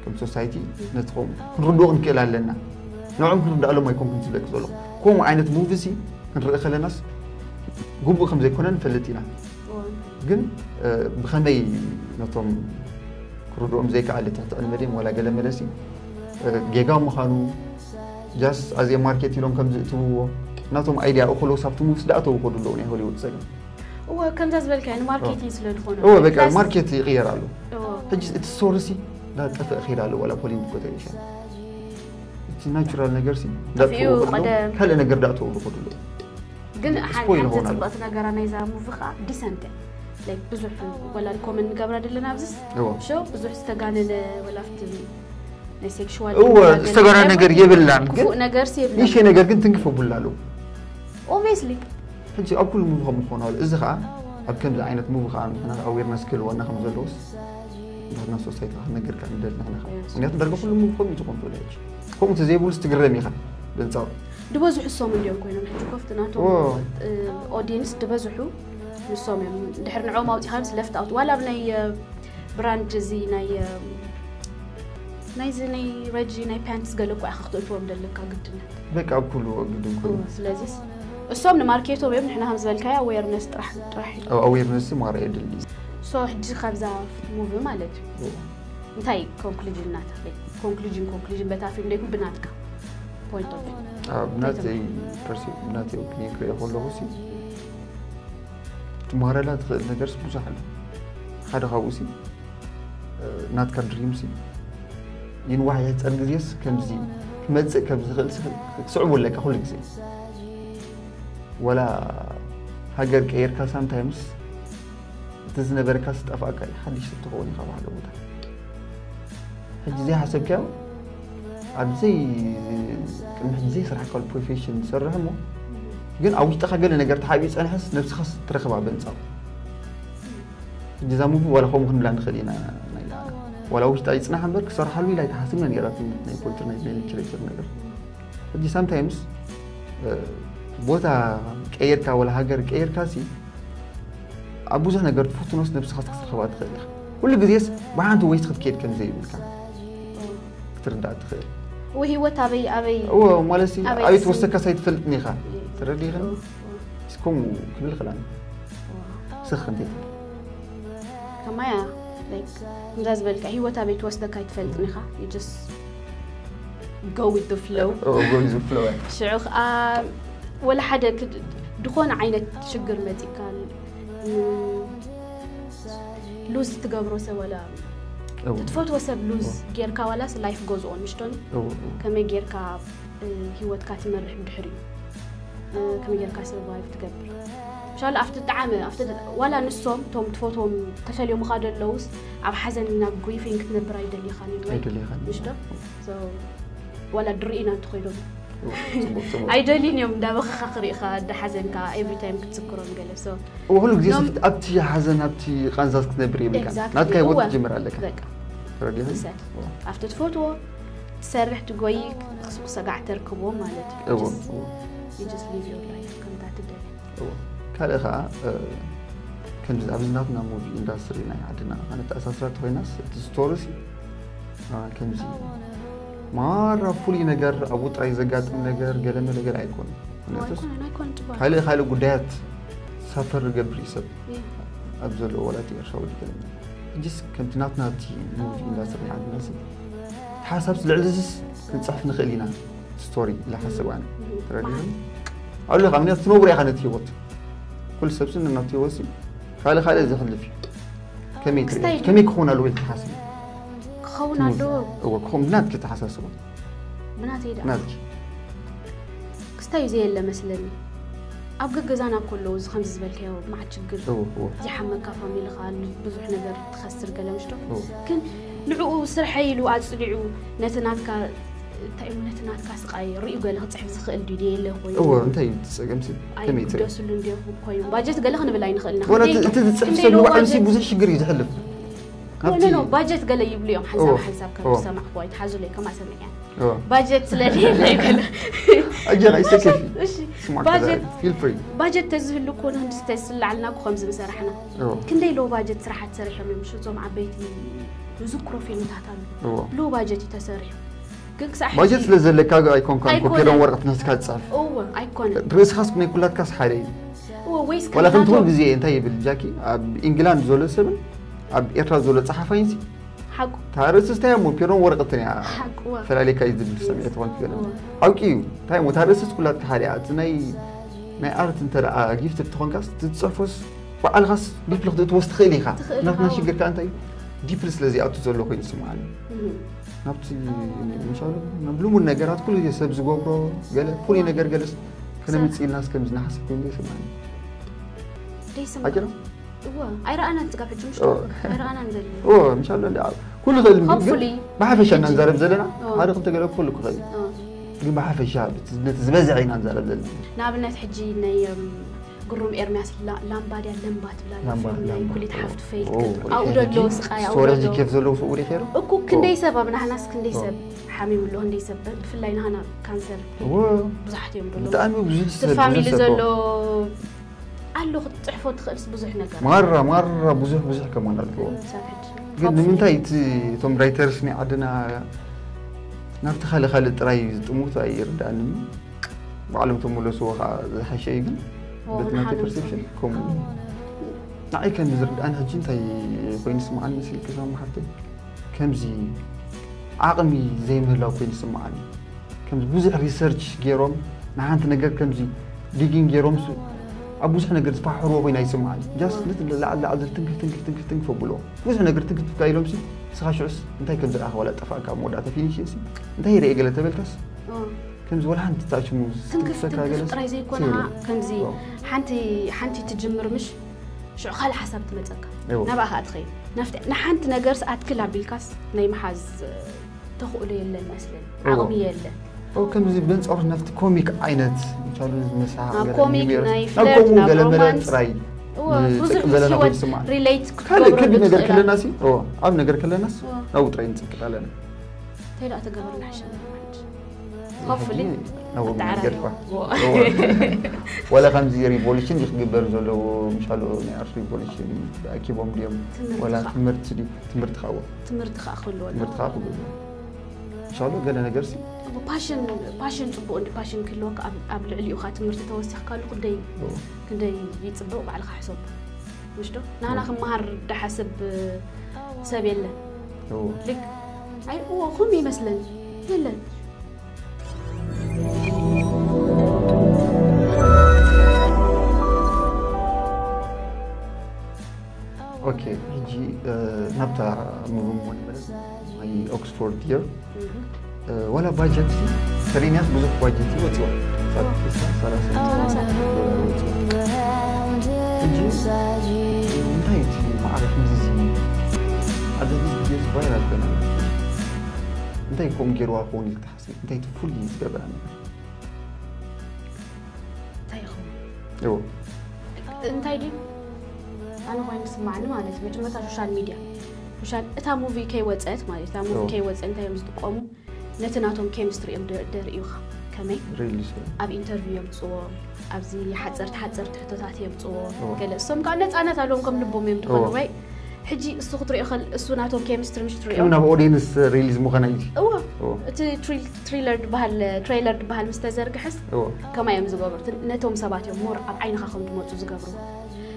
ከም ሶሳይቲ ነቲ ከምኡ ክንርድኦ ክንክእል ኣለና ንዕኦም ክንርዳእሎም ኣይኮንኩን ዝብለክ ዘሎ ከምኡ ዓይነት ሙቪ ሲ ክንርኢ ከለናስ ግቡእ ከም ዘይኮነ ንፈልጥ ኢና ግን ብኸመይ ነቶም ክርድኦም ዘይከኣለ ትሕቲ ዕድመ ድዮም ዋላ ገለ መለሲ ጌጋ ምዃኑ ጃስት ኣዜ ማርኬት ኢሎም ከም ዝእትውዎ ናቶም ኣይድያ እኽሎ ሳብቲ ሙቭስ ዳእተው ይኸዱ ኣለዉ ናይ ሆሊውድ ጸገም እወ ከምዛ ዝበልካዮ ንማርኬቲንግ ስለ ዝኾነ እወ በቃ ማርኬት ይቕየር ኣሎ ሕጂ እቲ ስቶሪ ሲ ዳጠፍእ ኸይድ ኣሎ ዋላ ሆሊውድ ኮተሪሻ እቲ ናቹራል ነገር ሲ ጠፊኡ ቀደም ካልእ ነገር ዳእተው ይኸዱ ኣለዉ ግን ስፖይል ሓንቲ ሆናል። ፅብቕቲ ነገራ ናይዛ ሙቪ ከዓ ዲሰንት እያ ላይክ ብዙሕ ወላ ኮመንት ንገብራ ዘለና ኣብዚስ እወ ሾ ብዙሕ ዝተጋነነ ወላ ፍቲ ናይ ሴክሽዋል እወ ዝተጋነ ነገር የብላን ግን ክፉእ ነገር ሲ የብላ ይሸ ነገር ግን ትንክፈ ቡላ ኣለዉ ኦብቪየስሊ ሕጂ ኣብ ኩሉ ሙቪ ከም ምኾኑ ኣሉ እዚ ከዓ ኣብ ከምዚ ዓይነት ሙቪ ከዓ ንሕና ኣዌርነስ ክህልወና ከም ዘለዎስ ናትና ሶሳይቲ ከዓ ነገር ከዓ ንደል ንሕና ከዓ Yes. ምክንያቱ ዳርጋ ኩሉ ሙቪ ከምኡ እዩ ዝኾን ትብለ ሕጂ ከምኡ እንተዘይብሉስ ትግረም ኢኻ ብንፃው ድበዝሑ ሶም እንዲዮም ኮይኖም ሕጂ ኮፍቲ ናቶም ኦ ኦዲየንስ ድበዝሑ ንሶም እዮም ድሕር ንዕኦም ኣውፂኻ ምስ ለፍት ኣውት ዋላ ኣብ ናይ ብራንድ እዚ ናይ ናይዚ ናይ ረጂ ናይ ፓንትስ ገለ እኮ ኢኻ ክተእትዎም ደለካ ግድነት በቃ ኣብ ኩሉ ግድን ኩሉ ስለዚስ እሶም ንማርኬቶም እዮም ንሕና ከም ዝበልካዮ ኣዌርነስ ጥራሕ ጥራሕ እዩ ኣብ ኣዌርነስ ማራ የድሊ ሶ ሕጂ ካብዛ ሙቪ ማለት እዩ እንታይ ኮንክሉዥን ናታ ኮንክሉዥን ኮንክሉዥን በታ ፊልም ደይኩን ብናትካ ፖይንት ኦፍ ብናተይ ፐርሲ ብናተይ ኦፒኒየን ክሪኦ ከለኹ ሲ ትማረላ ትኽእል ነገርስ ብዙሕ ኣሎ ሓደ ካብኡ ሲ ናትካ ድሪም ሲ ይንዋሕ የሕፀር ግዜስ ከምዚ ክመፅእ ከም ዝኽእል ሲ ክትስዕቡ ኣለካ ኩሉ ግዜ ወላ ሃገር ቀይርካ ሳምታይምስ እቲ ዝነበረካ ዝጠፍኣካ እዩ ሓድሽ ትኸውን ኢኻ ባህለ ቦታ ሕጂ ዘይሓሰብካዮ ኣብዘይ ቅድሚ ሕጂ ዘይስራሕካሉ ፕሮፌሽን ዝሰርሕ እሞ ግን ኣብ ውሽጥኻ ገለ ነገር ተሓቢኡ ፀንሐስ ነብስኻስ ትረኽባ በንፃው ሕጂ እዛ ሙቪ ዋላ ከምኡ ክንብላ ንኽእል ኢና ናይ ዋላ ውሽጣ ይፅናሕ እምበር ክሰርሓሉ ኢላ ኣይተሓስብና ነራት ናይ ፖልትር ናይ ሊትሬቸር ነገር ሕጂ ሳምታይምስ ቦታ ቀየርካ ወላ ሃገር ቀየርካ ሲ ኣብ ብዙሕ ነገር ትፍትኖስ ነብስኻ ክትረኽባ ትኽእል ኢኻ ኩሉ ግዜስ ብሓንቲ ወይስ ክትከይድ ከም ዘይብልካ ክትርዳእ ትኽእል ወይ ህይወት ኣበይ ኣበይ እዎ ማለት ሲ ኣበይ ኣበይ ስም- ትወሰካ ሳይትፈልጥኒ ኢኻ ትረዲኽን እስኮም ክብል ክላን ስኽ እንዴት ከማያ ላይክ ከምዛ ዝበልካ ህይወት ኣበይ ትወስደካ ኣይትፈልጥን ኢኻ ጀስ go with the flow ኦ ጎንዚ ፍሎው ሽዑ ከዓ ወላ ሓደ ክድ- ዝኾነ ዓይነት ሽግር መፂካ ሉዝ ትገብሮ ሰብ ወላ ትፈትዎ ሰብ ሉዝ ጌርካ ዋላስ ላይፍ ጎዝኦን ምሽቶን ከመይ ጌርካ እ፣ ህይወትካ ትመርሕ ብድሕሪኡ እ፣ ከመይ ጌርካ ሰርቫይቭ ትገብር ምሻሉ ኣብቲ ጣዕመ ኣብቲ ዋላ ንሶም ቶም ትፈትዎም ተፈልዮምኻ ደለውስ ኣብ ሓዘን ናብ ግሪፊን ክትነብር ኣይደሊኻን እዮም ወይ? ኣይደሊኻን ምሽ ዶ So፣ ዋላ ድርኢና እንተኾይኖም ጽቡቅ ጽቡቅ ኣይደልዩን እዮም እንዳበኸኻ ክሪእኻ እንዳሓዘንካ ኤቭሪ ታይም ክትዝክሮም ገለ so ወኩሉ ግዜ ኖም- ስፍት ኣብቲ ሓዘን ኣብቲ ቃንዛት ክትነብር የብልካ Exactly. ናትካ ህይወት እወ። ትጅምር ኣለካ በቃ ተረዲኹም ሰ ኣብቲ ትፈትዎ ትሰርሕ ትጎይ ክስቁ ሰጋዕ ተርክቦ ማለት እዩ እዎ You just live your life ከምታ ትደሊ እዎ ካልእ ከዓ እ፣ ከምዚ ኣብዚ ናትና ሙቪ ኢንዳስትሪ ናይ ዓድና ኣነ ተኣሳስራ ተኮይናስ እቲ ስቶሪ ሲ እ፣ ከምዚ ማራ ፍሉይ ነገር ኣብኡ ጥራይ ዘጋጥም ነገር ገለመለ ገለ ኣይኮን ምክንያቱስ ኣይኮነን ኣይኮን ጽቡቅ ካልእ ካልእ ጉዳያት ሳፈር ገብር እዩ ሰብ Yeah. ኣብ ዘለዎ ወላቲ ኤርትራዊ ገለ ጅስ ከምቲ ናትና እቲ ሙቪ ኢንዳስትሪ ናይ ዓድና ሲ ሓሳብ ልዕሊ ዝስ ክንፅሕፍ ንኽእል ኢና ስቶሪ ኢላ ሓስብ ኣነ ተረዲኹም ኣሎ ካብ ምክንያቱ ትነብሮ ኢኻ ነቲ ህይወት ኩሉ ሰብ ስን ናብቲ ህይወት ሲ ካልእ ካልእ ዘሕልፍ እዩ ከመይ ትርኢ ክስታይ ከመይ ክኸውን ኣለዎ ኢልካ ሓስብ ክኸውን ኣለዎ እዎ ክኸውን ብናትኪ ተሓሳስቡ ብናተይ ደኣ ናትኪ ክስታይ ዘየለ መስለኒ ኣብ ገገዛና ከለዉ እዚ ከምዚ ዝበልካዮ ማዓት ችግር እዎ እዎ ዝሓመካ ፋሚልኻ ብዙሕ ነገር ትኸስር ገለ ምሽ ዶ እዎ ግን ንዕኡ ስርሐ ኢሉ ኣፅሊዑ ነቲ ናትካ እንታይ እዩ ነቲ ናትካ ስቃይ ሪኡ ገለ ክፅሕፍ ዝኽእል ድዩ የለ ኮይኑ እዎ እንታይ እዩ እቲ ፀገም ሲ ከመይ ትርኢ ኣይግደስሉ እንዲኹም ኮይኑ ባጀት ገለ ክንብል ኣይንኽእልና ወላ ክንደይ- እቲ ዝፅሕፍ ክንደይ ዘሎ ዶ ባዕሉ ሲ ባጀት? ብዙሕ ሽግር እዩ ዝሕልፍ ኖ፣ ኖ፣ ኖ፣ ባጀት ገለ ይብሉ እዮም ሓንሳብ እዎ፣ ሓንሳብ ከም እዎ። ዝሰማዕኩ ኣይትሓዙለይ ከም ኣሰሚዕያ እዎ ባጀት ስለለየለ ይበለ ኣጀኻ ይሰከፊ እሺ ስማዕ ባጀት ፊል ፍሪ ባጀት ተዝህሉ እኮ ንህንድስተ ዝስላዕልና እኮ ከምዚ ምሰራሕና ክንደይ ሎ ባጀት ስራሓት ሰሪሖም እዮም ምሽ እዞም ዓበይቲ ንዝክሮ ፊልምታት ኣሉ እዎ ሎ ባጀት እዩ ተሰሪሑ ግን ክሳዕ ባጀት ሕጂ- ስለ ዘለካ ኣይኮንካን ኣይኮነን። ኮፒሮን ወረቀት ነስካ ትፅሕፍ እወ ኣይኮነን ርእስኻስ ናይ ኩላትካስ ሓደ እዩ እወ ወይስ ዋላ ከምቲ ኩሉ ናቶም- ግዜ እንታይ ይብል ጃኪ ኣብ ኢንግላንድ ዘሎ ሰብን ኣብ ኤርትራ ዘሎ ፀሓፋይን ሲ ሓቁ ታርእስስ እንታይ እሞ ፒሮን ወረቀትን እያ ሓቁ እወ ፈላሊካ እዩ ዝብል ሰሚዐ ትኾን ትገለ እወ ሓቂ እዩ እንታይ እሞ ታርእስስ ኩላትካ ሓደ እያ እቲ ናይ ናይ ኣርት እንተ ደኣ ጊፍት ትኾንካስ ትፅሕፎስ ባዕልኻስ ዲፕሊ ክትእትወስ ትኽእል ኢኻ ትኽእል ናትና ኢኻ። ሽግር ከዓ እንታይ እዩ ዲፕሊ ስለ ዘይኣቱ ዘሎ ኮይኑ ይስምዓኒ እህ። ናብቲ ምሻሉ ናብ ልሙድ ነገራት ኩሉ ግዜ ሰብ ዝገብሮ ገለ ፍሉይ ነገር ገለስ ሰብ- ክነምፅእ ኢልናስ ከም ዝነሓስብ ኮይኑ ይስምዓኒ ደይስምዕ ሓቂና እወ ኣይረኣናን ስጋብ ሕጂ ምሽ ኦ። ኣይረኣናን ዘሎ ኦ ምሻሉ እንደ ኩሉ ክእል ግን Hopefully. ብሓፈሻ ኢና ሕጂ- ንዛረብ ዘለና ኦ። ሓደ ክልተ ገለ ክህሉ ክኽእል እዩ። ኦ። ግን ብሓፈሻ በቲ- ነቲ ዝበዝሐ ኢና ንዛረብ ዘለና ንኣብነት ሕጂ ናይ እም፣ ግሩም ኤርሚያስ ላ- ላምባ ድያ ለምባ ትብላ ኣላ ላምባ- ፊልም ናይ ላምባ። ኩሊት ሓፍቱ ፈይድ ኦ፣ ክትብል ኩሊት ኣብኡ ፈይድ ደሎ ሕጂ ስቃይ ኣብኡ ስቶሪ ደሎ ኬፍ ዘለዎ ስውር ይኸይሩ እኩ ክንደይ ሰብ ኣብ ናህናስ ክንደይ ኦ። ሰብ ሓሚም ኣሎ ክንደይ ሰብ ብፍላይ ናህና ካንሰር እዎ ብዙሓት እዮም ደሎ ብጣዕሚ ብዙሕ እቲ ሰብ ፋሚሊ ብዙሕ ሰብ ዘሎ ኣሎ ክትፅሕፎ ትኽእልስ ብዙሕ ነገር ማራ ማራ ብዙሕ ብዙሕ ከማን ኣለዎ ሰብ ሕጂ ግን ንምንታይ እቲ እቶም ራይተርስ ናይ ዓድና ናብቲ ካልእ ካልእ ጥራይ ዝጥምቱ ኣይርዳእንን ባዕሎም ተመለስዎ ከዓ ዝሓሸ እዩ ግን ኦ፣ በቲ ናተይ ንሓደ ፐርሴፕሽን ከምኡ ንዓይ ከም ዝርዳእኒ ሕጂ እንታይ ኮይኑ ስምዓኒ መሲልኪ ሳማ ሓፍተይ ከምዚ ዓቕሚ ዘይምህላው ኮይኑ ስምዓኒ ከምዚ ብዙሕ ሪሰርች ገይሮም ንሓንቲ ነገር ከምዚ ዲጊን ገይሮም ሱ- ኣብ ብዙሕ ነገር ዝፋሕርዎ ኮይኑ ኣይስምዓኒ ጃስት ነት ላዕሊ ላዕሊ ዝብል ትንክፍ ትንክፍ ትንክፍ ትንክፍ ኣብሎ ብዙሕ ነገር ትንክፍ ትካ ኢሎም ሲ ንስኻ ሽዑስ እንታይ ከም ዝረኣኻ ዋላ ጠፋእካ ኣብ መወዳእታ ፊኒሽ ሲ እንታይ ይረአ ገለ ተበልካስ ኦ። ከምዚ ወላ ሓንቲ ታችሙ ትንክፍ ትንክፈካ ትንክፍ ገለስ ጥራይ ዘይኮነ ሲሉ። ከዓ ከምዚ ኦ። ሓንቲ ሓንቲ ትጅምር ምሽ ሽዑ ካልእ ሓሳብ ትመፀካ እዎ። ናብኣ ከዓ ትኸይድ ናፍቲ- ንሓንቲ ነገር ኣትክል ኣቢልካስ ናይ ምሓዝ ተኽእሎ የለን መስለን እዎ። ዓቕሚ የለን ኦ፣ ከምዚ በንጻሩ ናብቲ ኮሚክ ዓይነት ምቻሉ ዝመሳ ኣብ ኮሚክ ናይ ናብ ፍለርት ከምኡ ናብ ገለመለ ሮማንስ ጥራይ እዎ፣ ንጥቅም ብዙሕ ምስ ዘለና ህይወት ኮይኑ ስምዓኒ ሪሌት ካልእ ክትገብሮ ክቢ ነገር ትኽእል ከለና ሲ ኦ፣ ኣብ ነገር ከለናስ እዎ። ናብኡ ጥራይ ንጽቅጥ ኣለና እንታይ ደኣ ተገበርና ሓሸና ሕጂ ሆፕፉሊ ናብኡ ኣተዓራርዮ። ገድፋ ወላ ከምዚ ሪቮሉሽን እዩ ክግበር ዘለዎ ምሻሉ ናይ ኣርት ሪቮሉሽን ኣኪቦም ድዮም ትምህርቲ ወላ ከዓ። ትምህርቲ ድዩ ትምህርቲ ከዓ ትምህርቲ ከዓ ክህልዎ ኣለዎ ትምህርቲ ከዓ ክግበር ምሻሉ ገለ ነገር ሲ ፓሽን ፓሽን ፅቡቅ እንዲ ፓሽን ክህልወካ ኣብ- ኣብ ልዕሊኡ ከዓ ትምህርቲ ተወሲኽካሉ ክንደይ ኦ፣ ክንደይ ይፅብቅ ባዕልካ ሕሰብ ምሽ ዶ ናና ክመሃር ደሓስብ ሰብ የለን ኦ፣ ልክ ኣይ እዎ ኹም ይመስለኒ የለን ኣብታ ሙቪ እሞ ንመለስ። ናይ ኦክስፎርድ የር ዋላ ባጀት፣ ሰሪንያስ ብዙሕ ባጀት ይወፅዋ። ሳላሳ ዶላር ወፅዋ። ሕጂ እንታይ እቲ ማዕረ ክንድዚ ኣብዚ ቪዲዮስ ቫይራል ኮይና? እንታይ ከምኡ ገይርዋ ክኸውን ኢልካ ትሓስብ? እንታይ እቲ ፍሉይ ዝገበራ ነገር? እንታይ ይኸውን? እዎ። እንታይ ድዩ? ኣነ ኮይኑ ዝስማዕኒ ማለት እዩ። መጀመርታ ሶሻል ሚድያ፣ ሶሻል፣ እታ ሙቪ ከይወፀት ማለት እዩ። እታ ሙቪ እዎ። ከይወፀ እንታይ እዮም ዝጥቀሙ? ነቲ ናቶም ኬሚስትሪ እዮም ደ- ደርእዩኻ። ከመይ? ሪሊ ስ ኣብ ኢንተርቪው የምፅዎ፣ ኣብዚ ሓፀርቲ ሓፀርቲ ሕቶታት የምፅዎ። እዎ። ገለ እሶም ከዓ ነፃነት ኣለዎም፣ ከም ልቦም እዮም ዝኾኑ። እዎ። ወይ ሕጂ እሱ ክትሪኦ ከል እሱ ናቶም ኬሚስትሪ ምሽ ትሪኦ ከም ናብ ኦዲየንስ ሪሊ ዝምኾና እዩ። እዎ። እዎ። እቲ ትሪል- ትሪለር ድበሃል ትሬለር ድበሃል ምስ ተዘርግሐስ እዎ። ከማይ እዮም ዝገብሩ። እቲ ነቶም ሰባት እዮም ሞር ኣብ ዓይንኻ ከም ዝመፁ ዝገብሩ።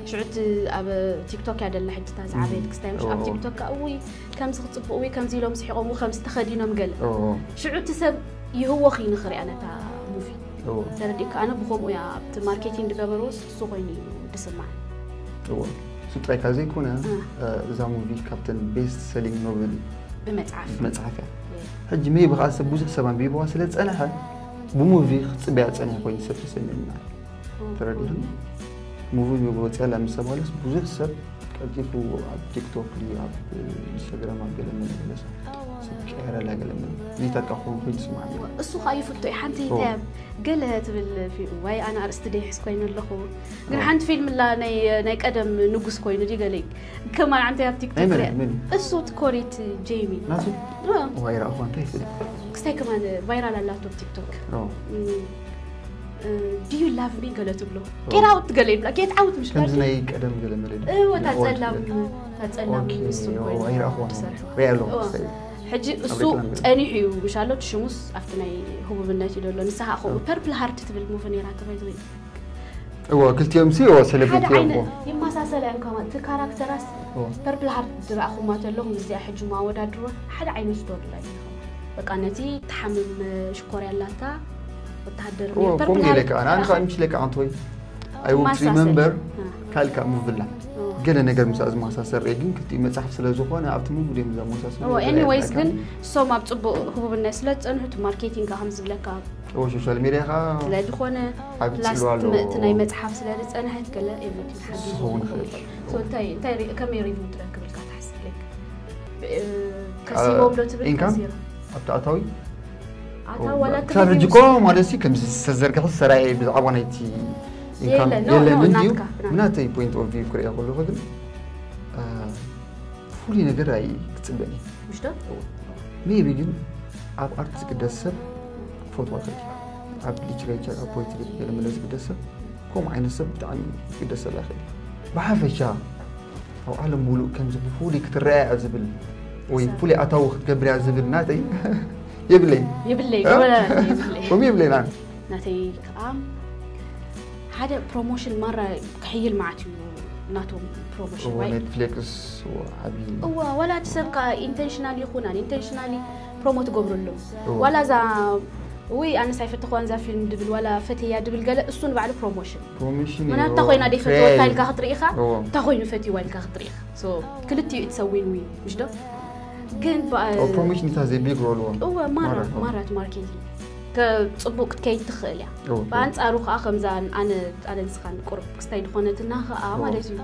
ሽዑ እቲ ኣብ ቲክቶክ እያ ደላ ሕጂ እታ ዝዓበየት ክስታይ፣ ምሽ ኣብ እዎ። ቲክቶክ ከዓ እውይ ከምዚ ክፅብቑ፣ እውይ ከምዚ ኢሎም ስሒቖም፣ ከምዚ ተኸዲኖም ገለ። እዎ። ሽዑ እቲ ሰብ ይህወኽ እዩ ንኽሪኣ ነታ ሙቪ። እዎ። ተረዲእካ? ኣነ ብኸምኡ እያ ኣብቲ ማርኬቲንግ ዝገበርዎ እሱ ኮይኑ እዩ ዝስማዕ። እዎ። እሱ ጥራይ ካብ ዘይኮነ እ። እ፣ እዛ ሙቪ ካብተን ቤስት ሰሊንግ ኖቨል ብመፅሓፍ መፅሓፍ እያ። ሕጂ ሜይ ብኸዓ ሰብ ብዙሕ ሰብ ኣንቢብዋ ስለ ዝፀንሐ ብሙቪ ክፅበያ ፀኒሐ ኮይኑ ሰብ ተሰሚዑና። ተረዲእኒ? ሙቪ ብወፅያላ ምስ ተባለስ ብዙሕ ሰብ ቀልጢፉ ኣብ ቲክቶክ ድዩ ኣብ ኢንስታግራም ኣብ ገለ መለ ገለ ሰብ ሰብ ቀየረላ ገለ መለ ኔታት ካብ ክኸውን ኮይኑ ይስማዓኒ። እሱ ከዓ ይፍቶ እዩ። ሓንቲ ኦ። እንታይ ገለ ትብል ፊ- ዋይ ኣነ ኣርእስቲ ደይሕዝ ኮይኑ ኣለኹ። ግን ኦ። ሓንቲ ፊልም ላ ናይ ናይ ቀደም ንጉስ ኮይኑ ድዩ ገለ እዩ። ከማን ዓንተ ኣብ ቲክቶክ ናይ መን ሪኣ። መን እዩ? እሱ እቲ ኮሪት ጄሚ። ናቱ ኦ። ዋይ ረኣኹዋ እንታይ ይፈልጥ? ክስታይ ከማን ቫይራል ኣላቶ ኣብ ቲክቶክ። ኦ። እም፣ እ፣ do you love me ገለ ትብሎ። ኦ። ጌት ኣውት ገለ ይብላ። ጌት ኣውት ምሽ ከምዚ ጋር ናይ ቀደም ገለ መለ ድዩ? እዎ፣ እታ ናይ ኦልድ ጸላም ገለ። እታ ጸላም ኦኬ፣ እሱ ኦ፣ ኮይኑ ኣይረኣኹዋን። ትሰርሑ። ሪኣ ኣለኹ እዎ። ክስታይ። ሕጂ ኣብ እሱ ሬክላም ገለ። ጸኒሑ እዩ ምሻሎ ሽሙስ ኣብቲ ናይ ህቡብነት እዩ ዘሎ። ንስኻ ከምኡ ኦ። ፐርፕል ሃርት ትብል ሙቪ ነይራ ተባይ ትብል። እዎ ክልቲኦም ሲ እዎ ሓደ ሴሌብሪቲ እዮም ዓይነት እዎ። ይመሳሰል እዮም ከማ እቲ ካራክተራት እዎ። ፐርፕል ሃርት ዝረኣኹማ ዘለኹም እዚኣ ሕጂ ማወዳድሮ ሓደ ዓይነት ስቶሪ ላይን ኢኹም። በቃ ነቲ ትሓምም ሽኮር ያላታ ወተሃደር እዎ ፐርፕል ከምኡ ኢለ ሃርት ከዓ ኣነ ከዓ ምሽ ለካ ኣንቶይ I won't ማሳሰል። remember እ። ካልካ ሙቭላ እዎ። ገለ ነገር ምስ ዝመሳሰል ርኤ ግን ክልቲኡ መፅሓፍ ስለ ዝኾነ ኣብቲ ሙቭ ድዮም ዘመሳሰሉ እዎ፣ ኤኒዌይስ ግን እሶም ኣብ ፅቡቅ ህቡብነት ስለ ዝፀንሑ እቲ ማርኬቲንግ ከም ዝብለካ እዎ ሶሻል ሚድያ ከዓ ስለ ዝኾነ ዓቢ ፕላስ ፅልዋ ኣለዎ። እቲ ናይ መፅሓፍ ስለ ዝፀንሐት ገለ ኤቭሪቲንግ ሓጊዙ ክኸውን ይኸውን። ይኽእል። So እንታይ እንታይ ሪ- ከመይ ሪቪው ትረክብ ኢልካ ትሓስብ? ላይክ እ፣ ከሲቦም ዶ ትብል ኢንካም ከሲሮም? ኣብቲ ኣታዊ ኣታ ዋላ እቲ ክሳብ ሕጂ ሪቪው እኮ ማለት ሲ ከምዚ ዝተዘርግሐ ሰራየ ብዛዕባ ናይቲ ኢንካም የለን፣ ኖ፣ የለን ኖ፣ እንድዩ ናትካ፣ ናትካ። ናተይ ፖይንት ኦፍ ቪው ክሪኦ ከለኹ ግን እ፣ ፍሉይ ነገር ኣይ ክፅበን እዩ ምሽ ዶ? ሜቢ ግን ኣብ ኣርት ዝግደስ ሰብ ክፈትዋ ይኽእል እዩ። ኣብ ሊትሬቸር ኣብ ፖይትሪ ገለመለ ዝግደስ ሰብ ከምኡ ዓይነት ሰብ ብጣዕሚ ዝግደስ ሰብ ኣይኽእል እዩ። ብሓፈሻ ኣብ ዓለም ሙሉእ ከምዚ ብፍሉይ ክትረኣያ ዝብል ወይ ሰብ። ፍሉይ ኣታዊ ክትገብርያ ዝብል ናተይ የብለይ የብለይ እ? ወላ የብለይ። ከምኡ የብለይ ናን ናተይ ከዓ ሓደ ፕሮሞሽን ማራ ክሕይል መዓት እዩ ናቶም ፕሮሞሽን እዎ ወይ ኔትፍሊክስ ዓብዪ እዋ ዋላ እቲ ሰብ ከዓ ኢንቴንሽናል ይኹን ኣን ኢንቴንሽናሊ ፕሮሞት ገብረሎም እዎ። ዋላ እዛ ውይ ኣነስ ኣይፈተኽዋን እዛ ፊልም ድብል ዋላ ፈተያ ድብል ገለ እሱ ንባዕሉ ፕሮሞሽን ፕሮሞሽን ምክንያቱ እዩ። እታ ኮይና ደይ ፈትወታ ትሬል። ኢልካ ክትርኢኻ እዎ። እታ ኮይኑ ፈትይዋ ኢልካ ክትርኢኻ So ክልቲኡ it's a win win ምሽ ዶ ኦ፣ ፕሮሞሽን እታ ዘይ ቢግ ሮል ዎ እወ ማራት ማራት፣ ማራት ማርኬቲንግ ከ- ፅቡቅ ክትከይድ ትኽእል እያ እዎ። ብኣንፃሩ ከዓ ከምዛ ኣነ ኣነ ንስኻን ቁርብ ክስታይ ዝኾነትና ከዓ እዎ። ማለት እዩ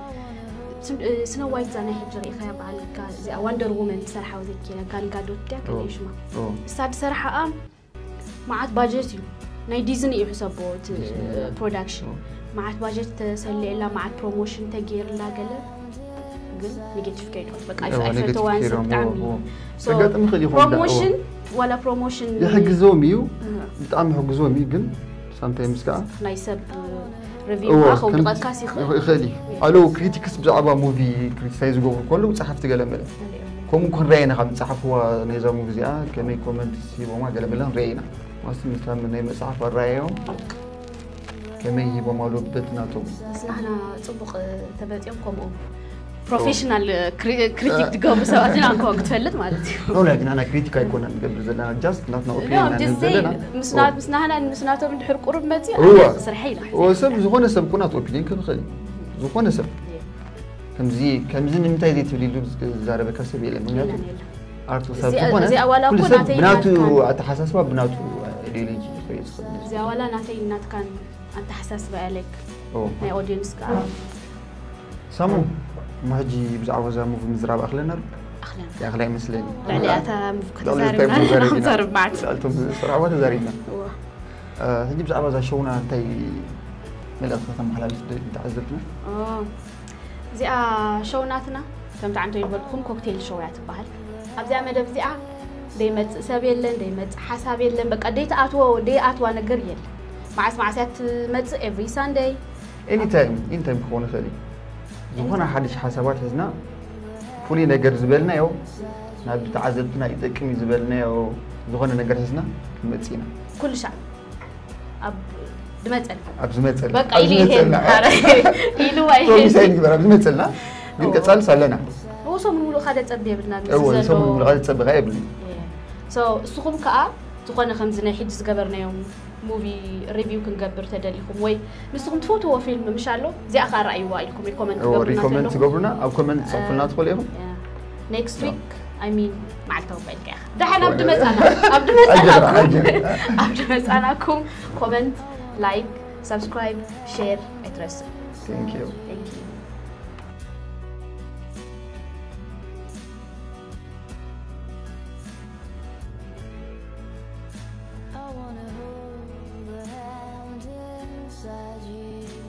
ስን- እ፣ ስነ ዋይት ዛ ናይ ሕጂ ርኢኻያ በዓል ጋ- እዚኣ ዋንደር ውመን ትሰርሓ ዘይኪላ ጋልጋዶት ድያ ከመይ እዎ። ሽማ እዎ። እሳ ዝሰርሓኣ መዓት ባጀት እዩ ናይ ዲዝኒ እዩ ሕሰቦ እቲ ዲዝኒ፣ እዎ። ፕሮዳክሽን እዎ። መዓት ባጀት ተሰሊዕላ መዓት ፕሮሞሽን ተገይርላ ገለ ግን ኔጌቲቭ ከይድኩም በቃ እዎ፣ ኔጌቲቭ ኣይፈተዋን ከይዶም፣ ብጣዕሚ እዎ፣ እዎ። So፣ ከጋጥም ይኽእል ይኹን ፕሮሞሽን ዋላ ፕሮሞሽን ይሕግዞም እዩ እህ፣ ብጣዕሚ ይሕግዞም እዩ ግን ሳምታይምስ ከዓ ናይ ሰብ እዎ፣ ሪቪው ከዓ ከም- ከውድቐካስ ይኽእል ይኽእል እዩ ኣለዉ ክሪቲክስ ብዛዕባ ሙቪ ክሪቲሳይዝ ዝገብሩ ከለዉ ፀሓፍቲ ገለ መለ ከምኡ ክንረኣየና ካብ ዝፀሓፍዋ ናይዛ ሙቪ እዚኣ ከመይ ኮመንት ሂቦማ ገለ መለ ክንረአ ኢና ማስቲ ምስታ ናይ መፅሓፍ ኣረኣዮም ከመይ ሂቦም ኣለዉ በቲ ናቶም ምስናህና ፅቡቅ ተመፅኦም ከምኡ ፕሮፌሽናል ክሪቲክ ትገብሩ ሰባት ኢና እንኳ ክትፈልጥ ማለት እዩ ኖ ላይክ ናና ክሪቲክ ኣይኮና ንገብር ዘለና ጃስት ናትና No, I'm ኦፒኒየን just ዘለና saying. ምስና- ምስናህና ምስናቶም እንድሕር ቁሩብ መፅእ እወ። ስርሐ ኢላ እወ ሰብ ዝኾነ ሰብ እኮ ናት ኦፒኒየን ክኽእል እዩ ዝኾነ ሰብ Yeah. ከምዚ ከምዚ ንምንታይ ዘይትብል ኢሉ ዝዛረበካ ሰብ የለን። ምክንያቱ የለን የለን። ኣርቱ ሰብ እዚኣ- ዝኾነ እዚኣ ዋላ ኩሉ እኮ ሰብ ናተይ ብናቱ ናትካን- ኣተሓሳስባ ብናቱ ኢዲዮሎጂ ይኸይድ ዝኽእል። እዚኣ ዋላ ናተይ ናትካን ኣተሓሳስባ ያለክ ኦ፣ ናይ ኦዲየንስ ከዓ ሳሙ እሞ ሕጂ ብዛዕባ እዛ ሙቪ ምዝራብ ኣኽለና ዶ? ኣኽለን ይኣኽል ኣይመስለኒ። ልዕሊ ኣታ ሙቭ ልዕሊ ከተዛርብና እንታይ ሙቭ ንሕና ተዛሪብና? ክንሰርብ መዓት ልዕሊ እቶም ዝሰርሕዋ ተዛሪብና። እዋ። እ፣ ሕጂ ብዛዕባ እዛ ሾውና እንታይ መልእኽቲ ከተመሓላልፍ ትደሊ ንተዓዘብትና? ኦ፣ እዚኣ ሾው ናትና ከምቲ ዓንቶ ይበልኩም ኮክቴል ሾው እያ ትበሃል። ኣብዚኣ መደብ እዚኣ ደይመፅእ ሰብ የለን፣ ደይመፅእ ሓሳብ የለን። በቃ ደይትኣትዎ ደይኣትዋ ነገር የለን። መዓስ መዓስ እያ ትመፅእ? ኤቭሪ ሳንደይ። ኤኒታይም ኤኒታይም ክኸውን ይኽእል እዩ። ዝኾነ ሓድሽ ሓሳባት ሒዝና ፍሉይ ነገር ዝበልናዮ ናብ ተዓዘብትና ይጠቅም እዩ ዝበልናዮ ዝኾነ ነገር ሒዝና ክንመፅእ ኢና። ኩሉ ሻዕ ኣብ ድመፀል ኣብ ዝመፀል በቃ ኣብ ኢሉ ይሄድ ዝመፀልና ኢሉ ፕሮሚስ ኣይሄድ ኣይንግበር ኣብ ዝመፀልና ግን እዎ። ቀፃልስ ኣለና። እዎ ሰሙን ሙሉእ ካደ ፀብ የብልና እዎ ሰሙን ሙሉእ ዝፀብኻ የብልን። ሶ እስኹም ከዓ ዝኾነ ከምዚ ናይ ሕጂ ዝገበርናዮም ሙቪ ሪቪው ክንገብር ተደሊኹም ወይ ንስኹም ትፈትዎ ፊልም ምሽ ኣሎ እዚኣ ከዓ ረኣይዋ ኢልኩም ሪኮመንድ እዎ ትገብሩና ሪኮመንድ ዘለኹም ትገብሩና ኣብ ኮመንት ትፅሕፉልና ትኽእሉ ኢኹም። ኔክስት ዊክ ኣይ ሚን መዓልታዊ ባይልካ ኢኻ ደሓን ኣብ ድመፃና ኣብ ድመፃናኩም ኣጀራ። ኣብ ድመፃናኩም ኮመንት ላይክ ሳብስክራይብ ሼር ኣይትረስዑ። Thank you. Thank you. I wanna hold the hand inside you.